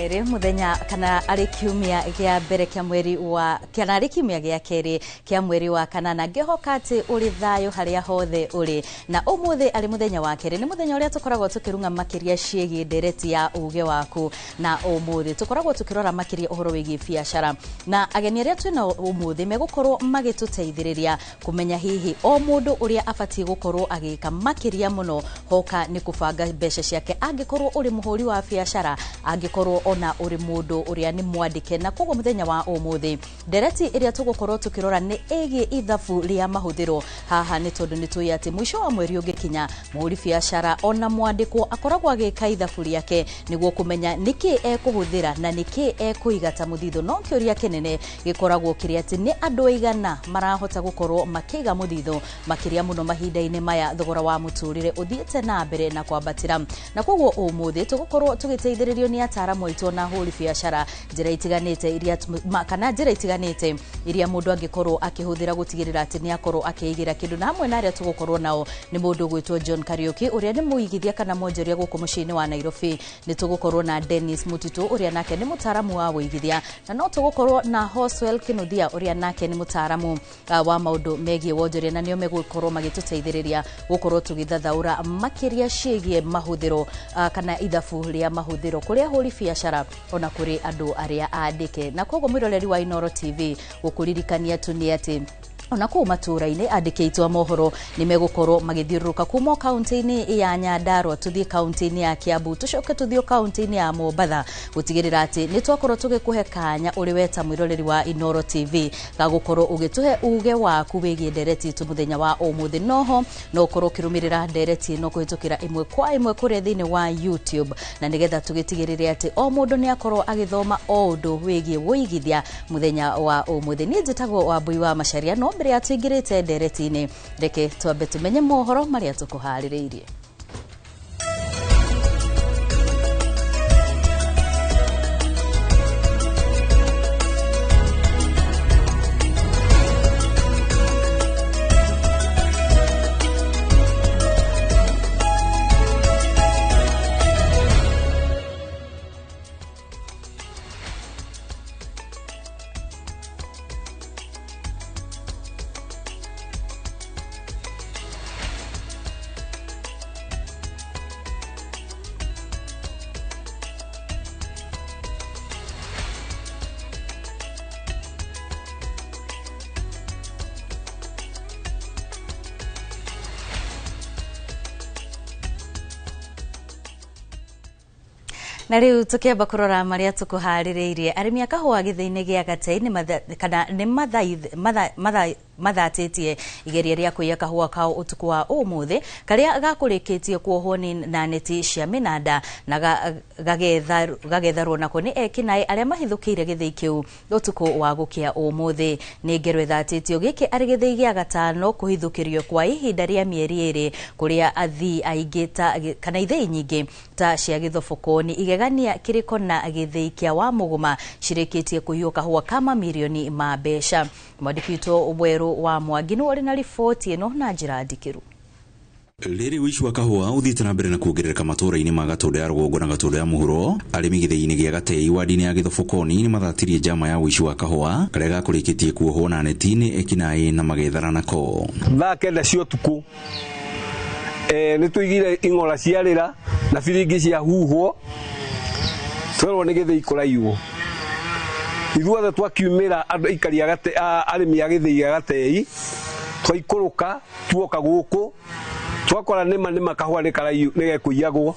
Kerĩ muthenya kana arĩ kiumia gĩa mbere kĩa mweri wa kana arĩ kiumia gĩa kerĩ kĩa mweri wa kanana. Ngĩhoka atĩ ũrĩ thayũ harĩa hothe ũrĩ, na ũmũthĩ arĩ mũthenya wa kerĩ, nĩ mũthenya ũrĩa tũkoragwo tũkĩrung'a makĩria ciĩgiĩ ndereti ya uge waku, na ũmũthĩ tũkoragwo tũkĩrora makĩria ũhoro wĩgiĩ biacara, na ageni arĩa twĩnao ũmũthĩ megũkorwo magĩtũteithĩrĩria kũmenya hihi o mũndũ ũrĩa abatiĩ gũkorwo agĩka makĩria mũno hoka nĩ kũbanga mbeca ciake, angĩkorwo ũrĩ mũhũri wa biacara, angĩkorwo ona ũrĩ mũndũ ũrĩa nĩ mwandĩke. Na koguo mũthenya wa ũmũthĩ ndereti ĩrĩa tũgũkorwo tũkĩrora nĩ ĩgiĩ ithabu rĩa mahũthĩro. Haha nĩ tondũ nĩ tũĩ atĩ mũico wa mweri ũngĩkinya, mũhũri biacara ona mwandĩkwo akoragwo agĩka ithabu rĩake nĩguo kũmenya nĩkĩ ekũhũthĩra na nĩkĩ ekũiga ta mũthithũ. No kĩũria kĩnene gĩkoragwo kĩrĩ atĩ nĩ andũ aigana marahota gũkorwo makĩiga mũthithũ, makĩria mũno mahinda-inĩ maya thogora wa mũtũrĩre ũthiĩte na mbere na kwambatĩra. Na koguo ũmũthĩ tũgũkorwo tũgĩteithĩrĩrio nĩ ataaramu aitũ na ahũri biacara njĩra itiganĩte iria kana njĩra itiganĩte iria mũndũ angĩkorwo akĩhũthĩra gũtigĩrĩra atĩ nĩ akorwo akĩigĩra kĩndũ. Na hamwe na arĩa tũgũkorwo nao nĩ mũndũ ũgwĩtwo John Kariuki, ũrĩa nĩ mũigithia kana mwonjoria gũkũ mũciĩ-inĩ wa Nairobi. Nĩ tũgũkorwo na Dennis Mutitu, ũrĩa nake nĩ mũtaaramu wa wũigithia, na no tũgũkorwo na Hoswell Kinuthia, ũrĩa nake nĩ mũtaaramu wa maũndũ megiĩ wonjoria, na nĩo megũkorwo magĩtũteithĩrĩria gũkorwo tũgĩthathaũra makĩria ciĩgiĩ mahũthĩro kana ithabu rĩa mahũthĩro kũrĩ ahũri biacara ona kũrĩ andũ arĩa andĩke. Na koguo mwĩroreri wa Inooro TV, gũkũririkania tu nĩ atĩ ona kũu matũũra-inĩ andĩki aitũ a mohoro nĩ megũkorwo magĩthiũrũrũka kuma kaunti-inĩ ya Nyandarua tũthiĩ kaunti-inĩ ya Kiambu, tũcoke tũthiĩ kaunti-inĩ ya Mombatha, gũtigĩrĩra atĩ nĩ twakorwo tũgĩkũhe kanya ũrĩ we ta mwĩroreri wa Inooro TV ga gũkorwo ũgĩtũhe uge waku wĩgiĩ ndereti itũ mũthenya wa ũmũthĩ. Noho no ũkorwo ũkĩrũmĩrĩra ndereti ĩno kũhĩtũkĩra ĩmwe kwa ĩmwe kũrĩa thĩinĩ wa YouTube, na nĩgetha tũgĩtigĩrĩre atĩ o mũndũ nĩ akorwo agĩthoma o ũndũ wĩgiĩ wũigithia mũthenya wa ũmũthĩ. Niĩ njĩtagwo Wambui wa Macharia, no mbere ya tũingĩrĩte ndereti-inĩ, reke twambe tũmenye mohoro marĩa tũkũharĩrĩirie. Na rĩu tũkĩamba kũrora marĩa tũkũharĩrĩirie, arĩmi a kahũa gĩthĩi-inĩ gĩa Gatei kana nĩ mathatĩtie igeria rĩa kũiya kahũa kao ũtukũ wa ũmũthĩ, karĩa gakũrĩkĩtie kuohwo na neti cia mĩnanda na gagetharwo nako nĩ ekinaĩ arĩa mahithũkĩire gĩthĩi kĩu ũtukũ wa gũkĩa ũmũthĩ. Nĩ ngero ĩthatĩtio gĩkĩ arĩ gĩthĩi gĩa gatano kũhithũkĩrio kwa ihinda rĩa mĩeri 2, kũrĩa athii aingĩ ta kana ithĩi nyingĩ ta cia Gĩthobokoni, Igegania, Kĩrĩko na gĩthĩi kĩa Wamũgũma cirĩkĩtie kũiywo kahũa ka mamirioni ma mbeca. Mwandĩki witũ Werũ wa Mwangi nĩ ũrĩ na riboti ĩno na njĩra ndikĩru. Rĩrĩ ũici wa kahũa ũthiĩte na mbere na kuongerereka matũũra-inĩ ma Gatũndũ ya rũgongo na Gatũndũ ya mũhuro, arĩmi gĩthĩi-inĩ gĩa Gatei wadi-inĩ ya Gĩthobokoni nĩ mathatirie njama ya ũici wa kahũa karĩa gakũrĩkĩtie kuohwo na neti nĩ ekinaĩ na magethara nako. Thaa 9 cia ũtukũ nĩ tũigire ing'ora ciarĩra na biringi cia huhwo, twerwo nĩ gĩthĩi kũraiywo. Ithuothe twakiumĩra andũ aikari a arĩmi a gĩthĩi gĩa Gatei, twaikũrũka tuoka gũkũ, twakora nĩma nĩma kahũa nĩ gekũiyagwo,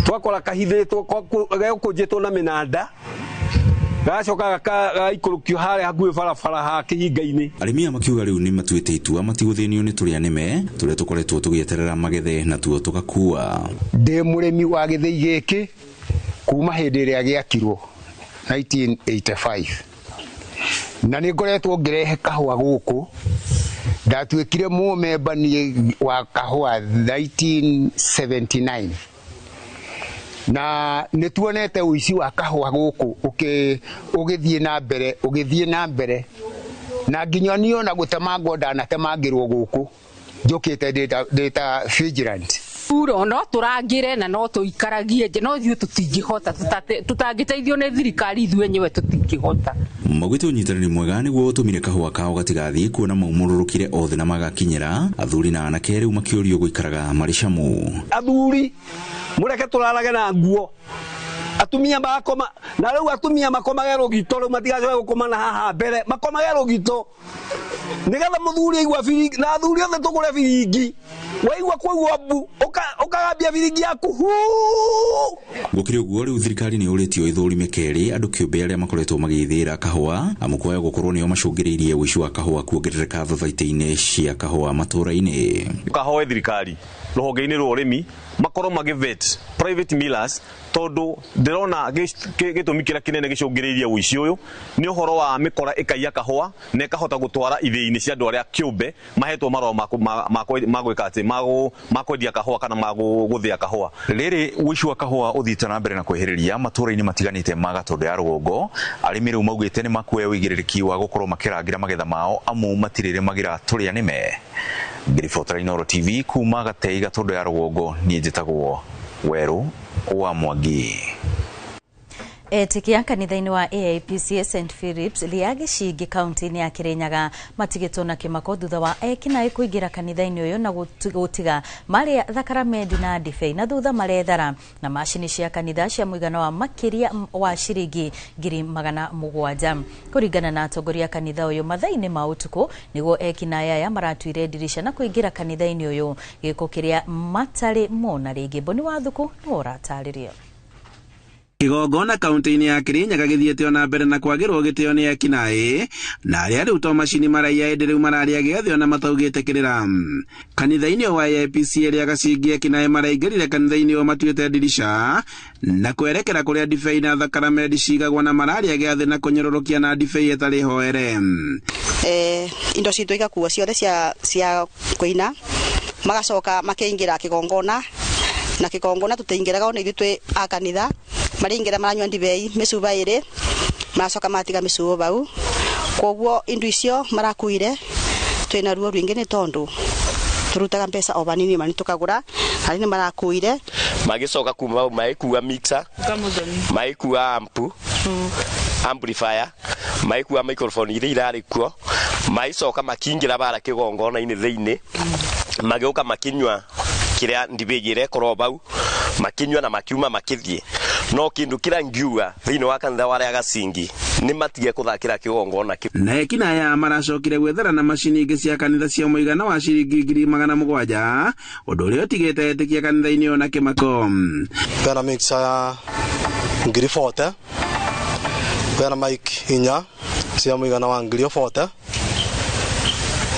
twakora kahithĩtwo gegũkũnjĩtwo na mĩnanda, gacoka gaikũrũkio harĩa hakuhĩ barabara ha kĩhinga-inĩ. Arĩmi aya makiuga rĩu nĩ matuĩte itua matigũthĩnio nĩ tũrĩa nĩme tũrĩa tũkoretwo tũgĩeterera magethe na tuo tũgakua. Ndĩ mũrĩmi wa gĩthĩi gĩkĩ kuma hĩndĩ ĩrĩa gĩakirwo 1985, na nĩ ngoretwo ngĩrehe kahũa gũkũ. Ndatuĩkire mũmemba niĩ wa kahũa 1979, na nĩ tuonete ũici wa kahũa gũkũ ũgĩthiĩ na mbere, ũgĩthiĩ na mbere, na nginya niĩ ona gũtemangwo ndanatemangĩrwo gũkũ njũkĩte ndĩ ta vigilant. Uro no turangire na no tuikaragie nje no ithuĩ tũtingĩhota, tũtangĩteithio nĩ thirikari ithuĩ enyewe tũtingĩhota. Maugĩte ũnyitanĩri mwega nĩguo ũtũmire kahũa kao gatigathiĩ kuona maumũrũrũkire othe na magakinyĩra athuri na anake rĩu makĩũrio gũikaraga marĩ camu. Athuri mũreke tũrarage na nguo, atumia makoma na rĩu atumia makomage rũgito, rĩu matigacoke gũkoma na haha mbere, makomage rũgito nĩgetha mũthuri aigua biringi, na athuri othe tũgũre biringi, waigua kũigua mbu ũkagambia biringi yaku huu. Gũkĩrĩ ũguo rĩu thirikari nĩ yũrĩtio ĩthũrime kerĩ andũ kĩũmbe arĩa makoretwo magĩthĩra kahũa, amu kwaya gũkorwo nĩo macũngĩrĩirie ũici wa kahũa kuongerereka thathaitĩ-inĩ cia kahũa matũũra-inĩ. Kahoe thirikari rũhonge-inĩ rwa ũrĩmi makorwo magĩ vet private millers, tondu ndirona gĩtũmi kĩrĩa kĩnene gĩcũngĩrĩirie ũici ũyũ nĩ ũhoro wa mĩkora ĩkaiya kahũa na ĩkahota gũtwara ithĩi-inĩ cia andũ arĩa kĩũmbe mahetwo marũa ma gwĩka atĩ ma kwendia kahũa kana ma gũthĩa kahũa. Rĩrĩ ũici wa kahũa ũthiĩte na mbere na kwĩhĩrĩria matũũra-inĩ matiganĩte ma Gatũndũ ya rũgongo, arĩmi rĩu maugĩte nĩ makuoya ũigĩrĩrĩki wa gũkorwo makĩrangĩra magetha mao amu matirĩrĩmagĩra tũrĩa nĩme. Ngĩribotera Inooro TV kuma Gatei Gatũndũ ya rũgongo, niĩ njĩtagwo Werũ wa Mwangi. Etĩkia kanitha-inĩ wa AIPCA St Philips rĩa Gĩcingi kaunti-inĩ ya Kĩrĩnyaga matigĩtwo na kĩmako thutha wa ekinaĩ kũingĩra kanitha-inĩ ũyũ na gũtiga marĩa thakaramendi na ndibei na thutha marethara na macini cia kanitha cia mũigana wa makĩria wa ciringi 700,000. Kũringana na atongoria a kanitha ũyũ, mathaa-inĩ ma ũtukũ nĩguo ekinaĩ aya maratuire ndirica na kũingĩra kanitha-inĩ ũyũ, gĩko kĩrĩa matarĩ mona rĩngĩ. Boni wa Thuku nĩwe ũratarĩria. Kĩgongona kaunti-inĩ ya Kĩrĩnyaga gĩthiĩte ona mbere na kwagĩrwo gĩtĩo nĩ ekinaĩ na arĩa rĩu to macini maraiya ĩndĩ rĩu mararĩa gĩathĩ ona mataugĩte kĩrĩra. Kanitha-inĩ wa AIPCA rĩa Gacingi ekinaĩ maraingĩrire kanitha-inĩ ũyũ matuĩte ndirica na kwerekera kũrĩa ndibei na thakaramendi cigagwo na mararĩa gĩathĩ na kũnyũrũrũkia na ndibei ĩtarĩ hoere. Indo citũ igakuo ciothe cia kũina, magacoka makĩingĩra kĩgongona, na kĩgongona tũtingĩraga ona ithuĩ twĩ a kanitha, maringĩra maranyua ndibei mĩcuba ĩrĩ, maracoka matiga mĩcuba bau. Koguo indo icio marakuire twĩna ruo rwingĩ nĩ tondũ tũrutaga mbeca o vanini mani tũkagũra, na nĩ marakuire. Magĩcoka kuma hau magĩkua mixer, magĩkua ampu, amplifier, magĩkua microphone iria irarĩ kuo, magĩcoka makĩingĩra bara kĩgongona-inĩ thĩinĩ, magĩũka makĩnyua kĩrĩa ndibei ĩrĩa ĩkoragwo bau, makinyua na makiuma makĩthiĩ. No kĩndũ kĩrĩa ngiuga thĩinĩ wa kanitha wa arĩa Gacingi nĩ matige kũthakĩra kĩgongona kĩu. Na ekinaĩ maracokire gwethera na macini ingĩ cia kanitha cia mũigana wa ciringi 700,000, ũndũ ũrĩa ũtigĩte etĩkia kanitha-inĩ ũyũ na kĩmako. Kwĩna mixer ya 40,000, kwĩna mic 4 cia mũigana wa 40,000,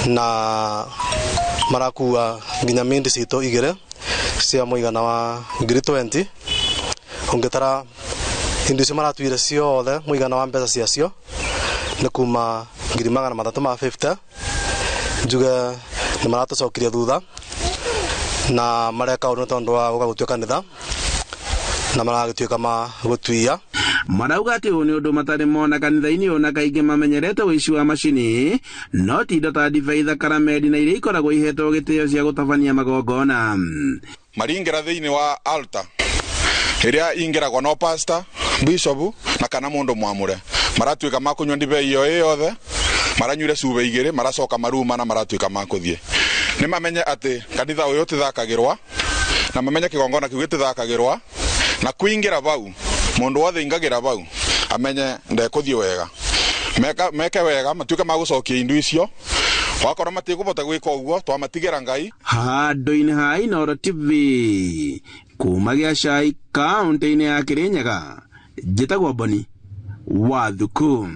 na marakua nginya mindi citũ 2 cia mũigana wa 20,000. Ũngĩtara indo icio maratuire ciothe mũigana wa mbeca ciacio nĩ kuma 350,000. Njuge nĩ maratũcokirie thutha na mareka ũndũ nĩ tondũ wa gũka gũtua kanitha na maragĩtuĩka ma gũtuia. Marauga atĩ ũyũ nĩ ũndũ matarĩ mona kanitha-inĩ ũyũ na kaingĩ mamenyerete ũici wa macini no ti indo ta ndibei, thakaramendi na iria ikoragwo ihetwo gĩtĩo cia gũtabania magongona. Maringĩra thĩinĩ wa altar ĩrĩa ingĩragwo no pastor, bishop na kana mũndũ mwamũre, maratuĩka ma kũnyua ndibei ĩyo ĩ yothe, maranyuire cuba 2, maracoka maruma na maratuĩka ma kũthiĩ. Nĩ mamenye atĩ kanitha ũyũ ũtithakagĩrwa, na mamenye kĩgongona kĩu gĩtithakagĩrwa, na kũingĩra bau mũndũ wothe ingagĩra bau amenye ndekũthiĩ wega. Meke wega matuĩke ma gũcokia indo icio, wakorwo matikũbota gwĩka ũguo twamatigĩra Ngai. Handũ-inĩ ha Inooro TV kuma Gĩacai kaunti-inĩ ya Kĩrĩnyaga, njĩtagwo Boni wa Thuku.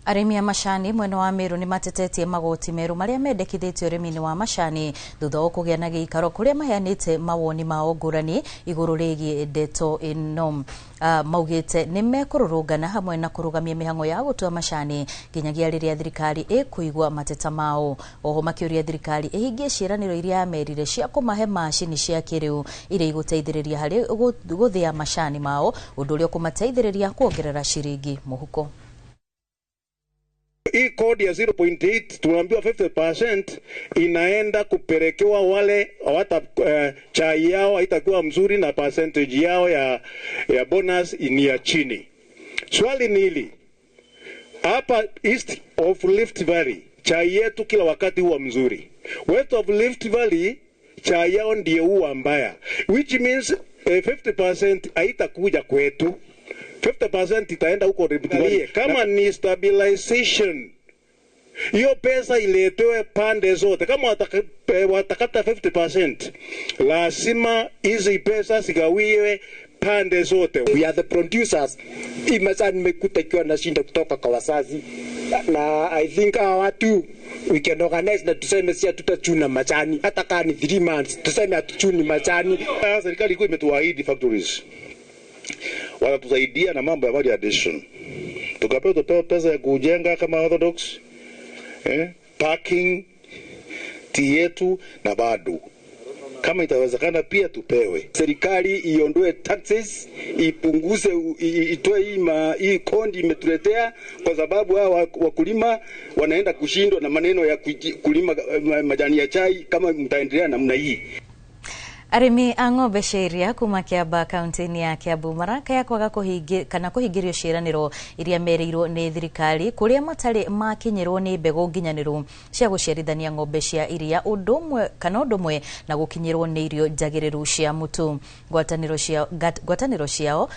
Arĩmi a macani mwena wa Meru nĩ matetetie magoti meru marĩa mendekithĩtio ũrĩmi-inĩ wa macani thutha wa kũgĩa na gĩikaro kũrĩa maheanĩte mawoni mao ngũrani igũrũ rĩgiĩ ndeto ĩno. Maugĩte nĩ mekũrũrũngana hamwe na kũrũgamia mĩhang'o ya gũtua macani nginyagia rĩrĩa thirikari ĩkũigua mateta mao. Oho makĩũria thirikari ĩhingie ciĩranĩro iria yamerire cia kũmahe macini cia kĩrĩu iria igũteithĩrĩria harĩ gũthĩa macani mao, ũndũ ũrĩa ũkũmateithĩrĩria kuongerera ciringi mũhuko. Hii kodi ya 0.8 tunaambiwa 50% inaenda kupelekewa wale hawata chai yao haitakuwa mzuri na percentage yao ya bonus ni ya chini. Swali ni hili, hapa East of Rift Valley chai yetu kila wakati huwa mzuri, West of Rift Valley chai yao ndiyo huwa mbaya, which means 50% haitakuja kwetu, 50% itaenda huko Rift Valley. Kama ni stabilization, hiyo pesa iletewe pande zote. Kama watakata 50%, lazima hizi pesa zigawiwe pande zote. We are the producers. Hii majani nimekuta ikiwa na shinda kutoka kwa wazazi, na I think hawa watu we can organize na tuseme si hatutachuna majani hata kama ni 3 months, tuseme hatuchuni majani. Serikali ilikuwa imetuahidi factories watatusaidia na mambo ya value addition, tukapewa tupewa pesa ya kujenga kama Orthodox parking tea yetu, na bado kama itawezekana pia tupewe. Serikali iondoe taxes, ipunguze, itoe hii kondi imetuletea, kwa sababu hawa wakulima wanaenda kushindwa na maneno ya kulima majani ya chai kama mtaendelea namna hii. Arĩmi a ng'ombe cia iria kuma Kiambaa kaunti-inĩ ya Kiambu marakaya kwaga kana kũhingĩrio ciĩranĩro iria merĩirwo nĩ thirikari kũrĩa matarĩ makinyĩrwo nĩ mbegũ nginyanĩru cia gũciarithania ng'ombe cia iria ũndũ ũmwe na gũkinyĩrwo nĩ irio njagĩrĩru cia mũtu. Ngwatanĩro ciao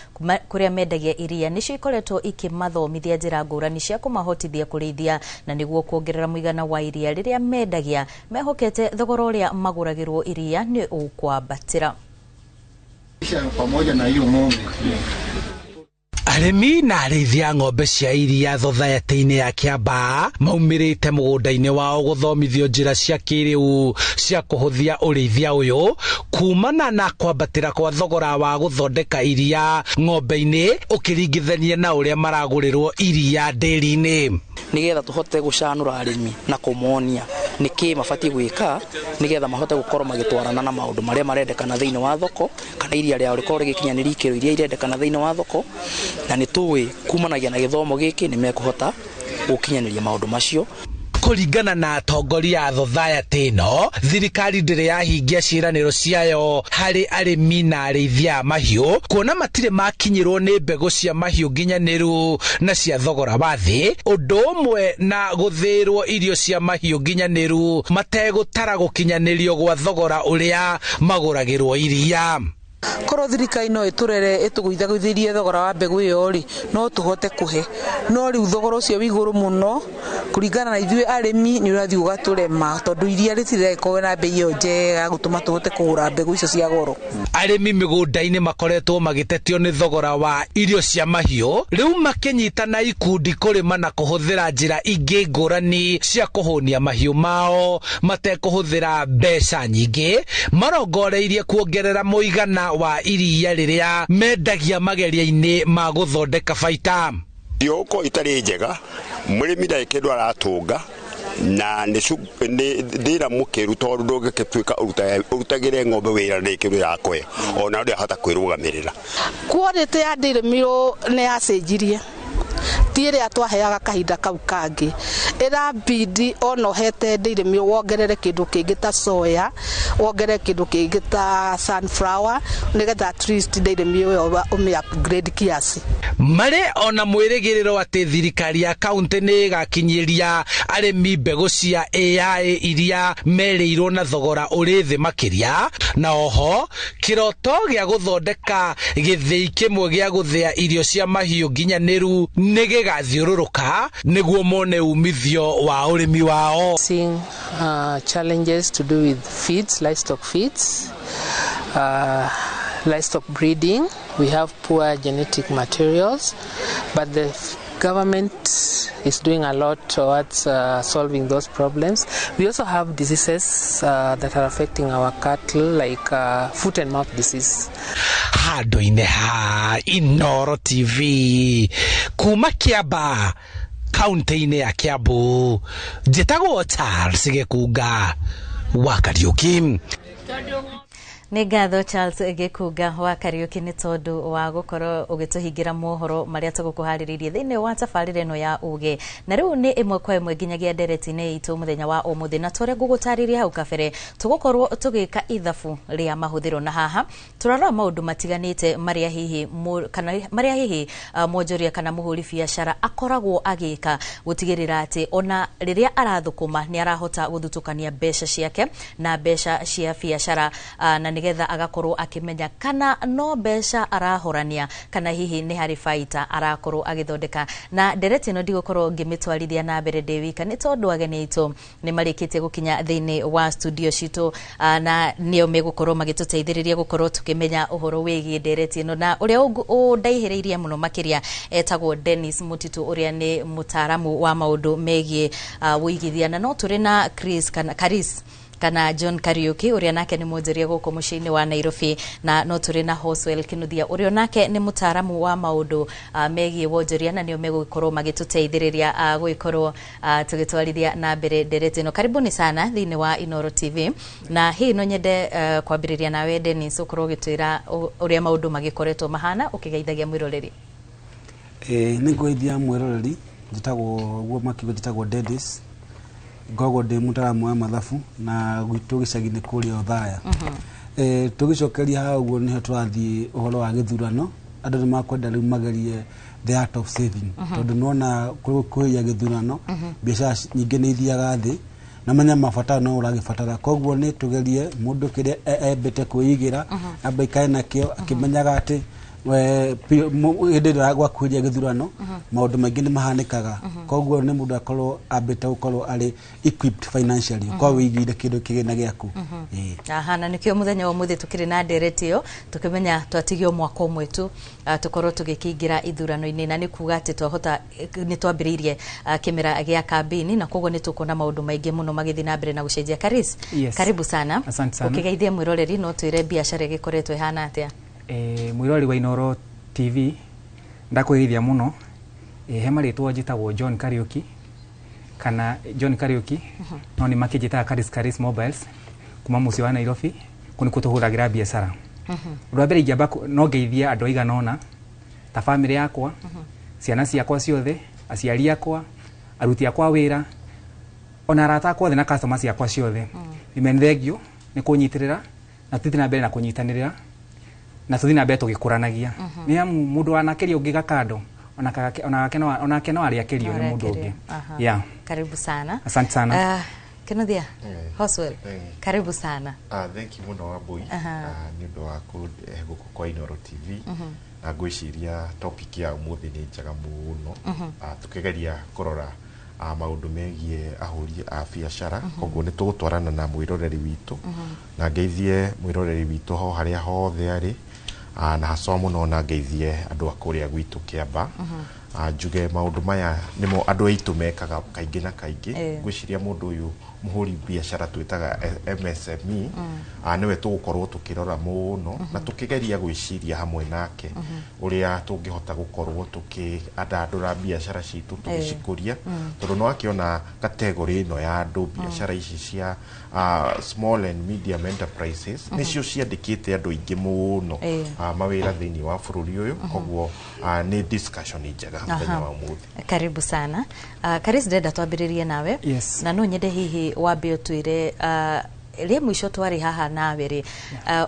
kũrĩa mendagia iria nĩcio ikoretwo ikĩmathomithia njĩra ngũrani cia kũmahotithia kũrĩithia na nĩguo kuongerera mũigana wa iria rĩrĩa mendagia mehokete thogora ũrĩa magũragĩrwo iria nĩ ũkwambatĩra. Pamoja na hiyo ng'ombe. Arĩmi na arĩithi a ng'ombe cia iria thothaitĩ-inĩ ya Kiambaa maumĩrĩte mũgũnda-inĩ wao gũthomithio njĩra cia kĩrĩu cia kũhũthia ũrĩithia ũyũ kumana na kwambatĩra kwa thogora wa gũthondeka iria ng'ombe-inĩ ũkĩringithania na ũrĩa maragũrĩrwo iria ndĩri-inĩ. Nĩgetha tũhote gũcanũra arĩmi na kũmonia nĩkĩ mabatiĩ gwĩka nĩgetha mahote gũkorwo magĩtwarana na maũndũ marĩa marendekana thĩinĩ wa thoko, kana iria rĩao rĩkorwo rĩgĩkinyanĩria ikĩro iria irendekana thĩinĩ wa thoko, na nĩ tũĩ kumanagia na gĩthomo gĩkĩ nĩ mekũhota gũkinyanĩria maũndũ macio. Kũringana na atongoria a thothaitĩ ĩno, thirikari ndĩrĩ yahingia ciĩranĩro ciayo harĩ arĩmi na arĩithia a mahiũ, kuona matirĩ makinyĩrwo nĩ mbegũ cia mahiũ nginyanĩru na cia thogora wa thĩ, ũndũ ũmwe na gũthĩĩrwo irio cia mahiũ nginyanĩru mategũtara gũkinyanĩrio gwa thogora ũrĩa magũragĩrwo iria. Korwo thirikari no ĩtũrere ĩtũgũithagũithĩrie thogora wa mbegũ ĩyo rĩ, no tũhote kũhe, no rĩu thogora ũcio wĩ igũrũ mũno kũringana na ithuĩ arĩmi nĩ ũrathiĩ ũgatũrema, tondũ iria rĩtiragĩkorwo na mbei ĩyo njega gũtũma tũhote kũgũra mbegũ icio cia goro. Arĩmi mĩgũnda-inĩ makoretwo magĩtetio nĩ thogora wa irio cia mahiũ, rĩu makĩnyitana ikundi kũrĩma na kũhũthĩra njĩra ingĩ ngũrani cia kũhũnia mahiũ mao matekũhũthĩra mbeca nyingĩ, marongoreirie kuongerera mũigana wa iria rĩrĩa mendagia mageria-inĩ ma gũthondeka baita. Irio itarĩ njega, mũrĩmi ndarĩ kĩndũ aratunga na nĩ thĩna mũkĩru, tondũ ndũngĩgĩtuĩka ũrutagĩre ng'ombe wĩra nĩ kĩndũ ĩrakũhe ona ndĩrahota kwĩrũgamĩrĩra. Quality ya dairy meal nĩ yacenjirie, ti ĩrĩa twaheaga kahinda kau kangĩ, ĩrabidi ona ũhete dairy meal wongerere kĩndũ kĩngĩ ta soya, wongerere kĩndũ kĩngĩ ta sunflower, nĩgetha at least dairy meal ĩyo ũmĩ upgrade kiasi. Marĩ ona mwĩrĩgĩrĩro atĩ thirikari ya kaunti nĩ ĩgakinyĩria arĩmi mbegũ cia AI iria merĩirwo na thogora ũrĩ thĩ makĩria, na oho kĩroto gĩa gũthondeka gĩthĩi kĩmwe gĩa gũthĩa irio cia mahiũ nginyanĩru nĩ gĩgathiũrũrũka nĩguo mone umithio wa ũrĩmi wao. Seeing challenges to do with feeds, livestock feeds, livestock breeding. We have poor genetic materials, but the government is doing a lot towards solving those problems. We also have diseases that are affecting our cattle, like foot and mouth disease. Handũ-inĩ ha Inooro TV kuma Kiambaa kaunti-inĩ ya Kiambu, njĩtagwo Charles Gĩkunga wa Kariũki. Nĩ ngatho Charles Gĩkunga wa Kariũki nĩ tondũ wa gũkorwo ũgĩtũhingĩra mohoro marĩa tũgũkũharĩrĩirie thĩinĩ wa tabarĩra ĩno ya ũgĩ. Na rĩu nĩ ĩmwe kwa ĩmwe nginyagia ndereti-inĩ itũ mũthenya wa ũmũthĩ, na tũrĩa ngũgũtarĩria hau kabere tũgũkorwo tũgĩka ithabu rĩa mahũthĩro, na haha tũrarora maũndũ matiganĩte marĩa hihi kana marĩa hihi mwonjoria kana mũhũri biacara akoragwo agĩka gũtigĩrĩra atĩ ona rĩrĩa arathũkũma nĩ arahota gũthutũkania mbeca ciake na mbeca cia biacara, na nĩgetha agakorwo akĩmenya kana no mbeca arahorania kana hihi nĩ harĩ baita arakorwo agĩthondeka. Na ndereti ĩno ndigũkorwo ngĩmĩtwarithia na mbere ndĩ wika nĩ tondũ ageni aitũ nĩ marĩkĩtie gũkinya thĩinĩ wa studio citũ, na nĩo megũkorwo magĩtũteithĩrĩria gũkorwo tũkĩmenya ũhoro wĩgiĩ ndereti ĩno. Na ũrĩa ũndaihĩrĩirie mũno makĩria etagwo Dennis Mutitu, ũrĩa nĩ mũtaaramu wa maũndũ megiĩ ũigithia, na no tũrĩ na Chris kana Karis kana John Kariuki ũrĩa nake nĩ mwonjoria gũkũ mũciĩ-inĩ wa Nairobi, na no tũrĩ na Hoswell Kinuthia ũrĩa nake nĩ mũtaaramu wa maũndũ megiĩ wonjoria, na nĩo megũkorwo magĩtũteithĩrĩria gũgĩkorwo tũgĩtwarithia na mbere ndereti ĩno. Karibuni sana thĩinĩ wa Inooro TV, na hihi no nyende kwambĩrĩria nawe Dennis, ũkorwo ũgĩtwĩra ũrĩa maũndũ magĩkoretwo mahana ũkĩgeithagia mwĩroreri. Nĩ ngũgeithia mwĩroreri, njĩtagwo guo makiuga njĩtagwo Dennis, ngoragwo ndĩ mũtaaramu wa mathabu na gwitũ gĩcagi-inĩ kũrĩa Othaya. Tũgĩcokeria haha ũguo nĩho tũrathiĩ ũhoro wa gĩthurano, andũ nĩ makwenda rĩu magerie the art of saving, tondũ nĩwona kũhĩia gĩthurano biacara nyingĩ nĩ ithiaga thĩ na menya mabataro no ũragĩbatara, koguo nĩ tũgerie mũndũ kĩrĩa embete kwĩigĩra amba ikare nakĩo akĩmenyaga atĩ hĩndĩ ĩrĩa gwakuhĩrĩria gĩthurano maũndũ maingĩ nĩ mahanĩkaga, koguo nĩ mũndũ akorwo ambĩte gũkorwo arĩ equipped financially, ũkorwo wĩigĩire kĩndũ kĩgĩna gĩaku. Aha, na nĩkĩo mũthenya wa ũmũthĩ tũkĩrĩ na ndereti ĩyo tũkĩmenya twatigio mwaka ũmwe tu tũkorwo tũgĩkĩingĩra ithurano-inĩ, na nĩ kuga atĩ twahota nĩ twambĩrĩirie kĩmera gĩa kambĩini, na koguo nĩ tũkuona maũndũ maingĩ mũno magĩthiĩ na mbere na gũcenjia. Karis, Yes. karibu sana. Asante sana. Ũkĩgeithia mwĩroreri no twĩre biacara ĩgĩkoretwo ĩhana atĩa? Mwĩroreri wa Inooro TV ndakwĩgeithia mũno. He marĩtwa njĩtagwo John Kariuki kana John Kariuki, no nĩ makĩnjĩtaga Karis Karis Mobiles kuma mũciĩ wa Nairobi, kũu nĩkuo tũhũragĩra biacara. Ũndũ wa mbere ingĩamba no ngeithie andũ aigana ũna ta bamĩrĩ yakwa, ciana ciakwa ciothe, aciari akwa, aruti akwa a wĩra, ona arata akwa othe na customer ciakwa ciothe. Nĩ thengiũ nĩ kũnyitĩrĩra na tũthiĩ na mbere na kũnyitanĩrĩra na tũthiĩ na mbere tũgĩkũranagia. Nĩ amu mũndũ wanakĩria ũngĩ gakando onake no arĩakĩrio nĩ mũndũ ũngĩ. Yeah. Karibu sana. Asante sana. Kinuthia, Hoswell, karibu sana. Thank you mũno Wambui nĩ ũndũ wa kũhe gũkũ kwa Inooro TV, na ngwĩciria topic ya ũmũthĩ nĩ njega mũno, tũkĩgeria kũrora maũndũ megiĩ ahũri a biacara, koguo nĩ tũgũtwarana na mwĩroreri witũ, na ngeithie mwĩroreri witũ ho harĩa hothe arĩ, na haswa mũno na ngeithie andũ a kũrĩa gwitũ Kĩamba. Njuge maũndũ maya nĩmo andũ aitũ mekaga kaingĩ na kaingĩ. Ngwĩciria mũndũ ũyũ mũhũri biacara twĩtaga MSME, nĩwe tũgũkorwo tũkĩrora mũno na tũkĩgeria gwĩciria hamwe nake ũrĩa tũngĩhota gũkorwo tũkĩandandũra biacara citũ tũgĩcikũria, tondũ nĩ wakĩona kategori ĩno ya andũ biacara ici cia small and medium enterprises nĩcio ciandĩkĩte andũ aingĩ mũno mawĩra thĩinĩ wa bũrũri ũyũ, koguo nĩ discussion njega mũthenya wa ũmũthĩ. Karibu sana. Karis, ndĩrenda twambĩrĩrie nawe. Yes. Na no nyende hihi wambe ũtwĩre rĩa mũico twarĩ haha nawe rĩ,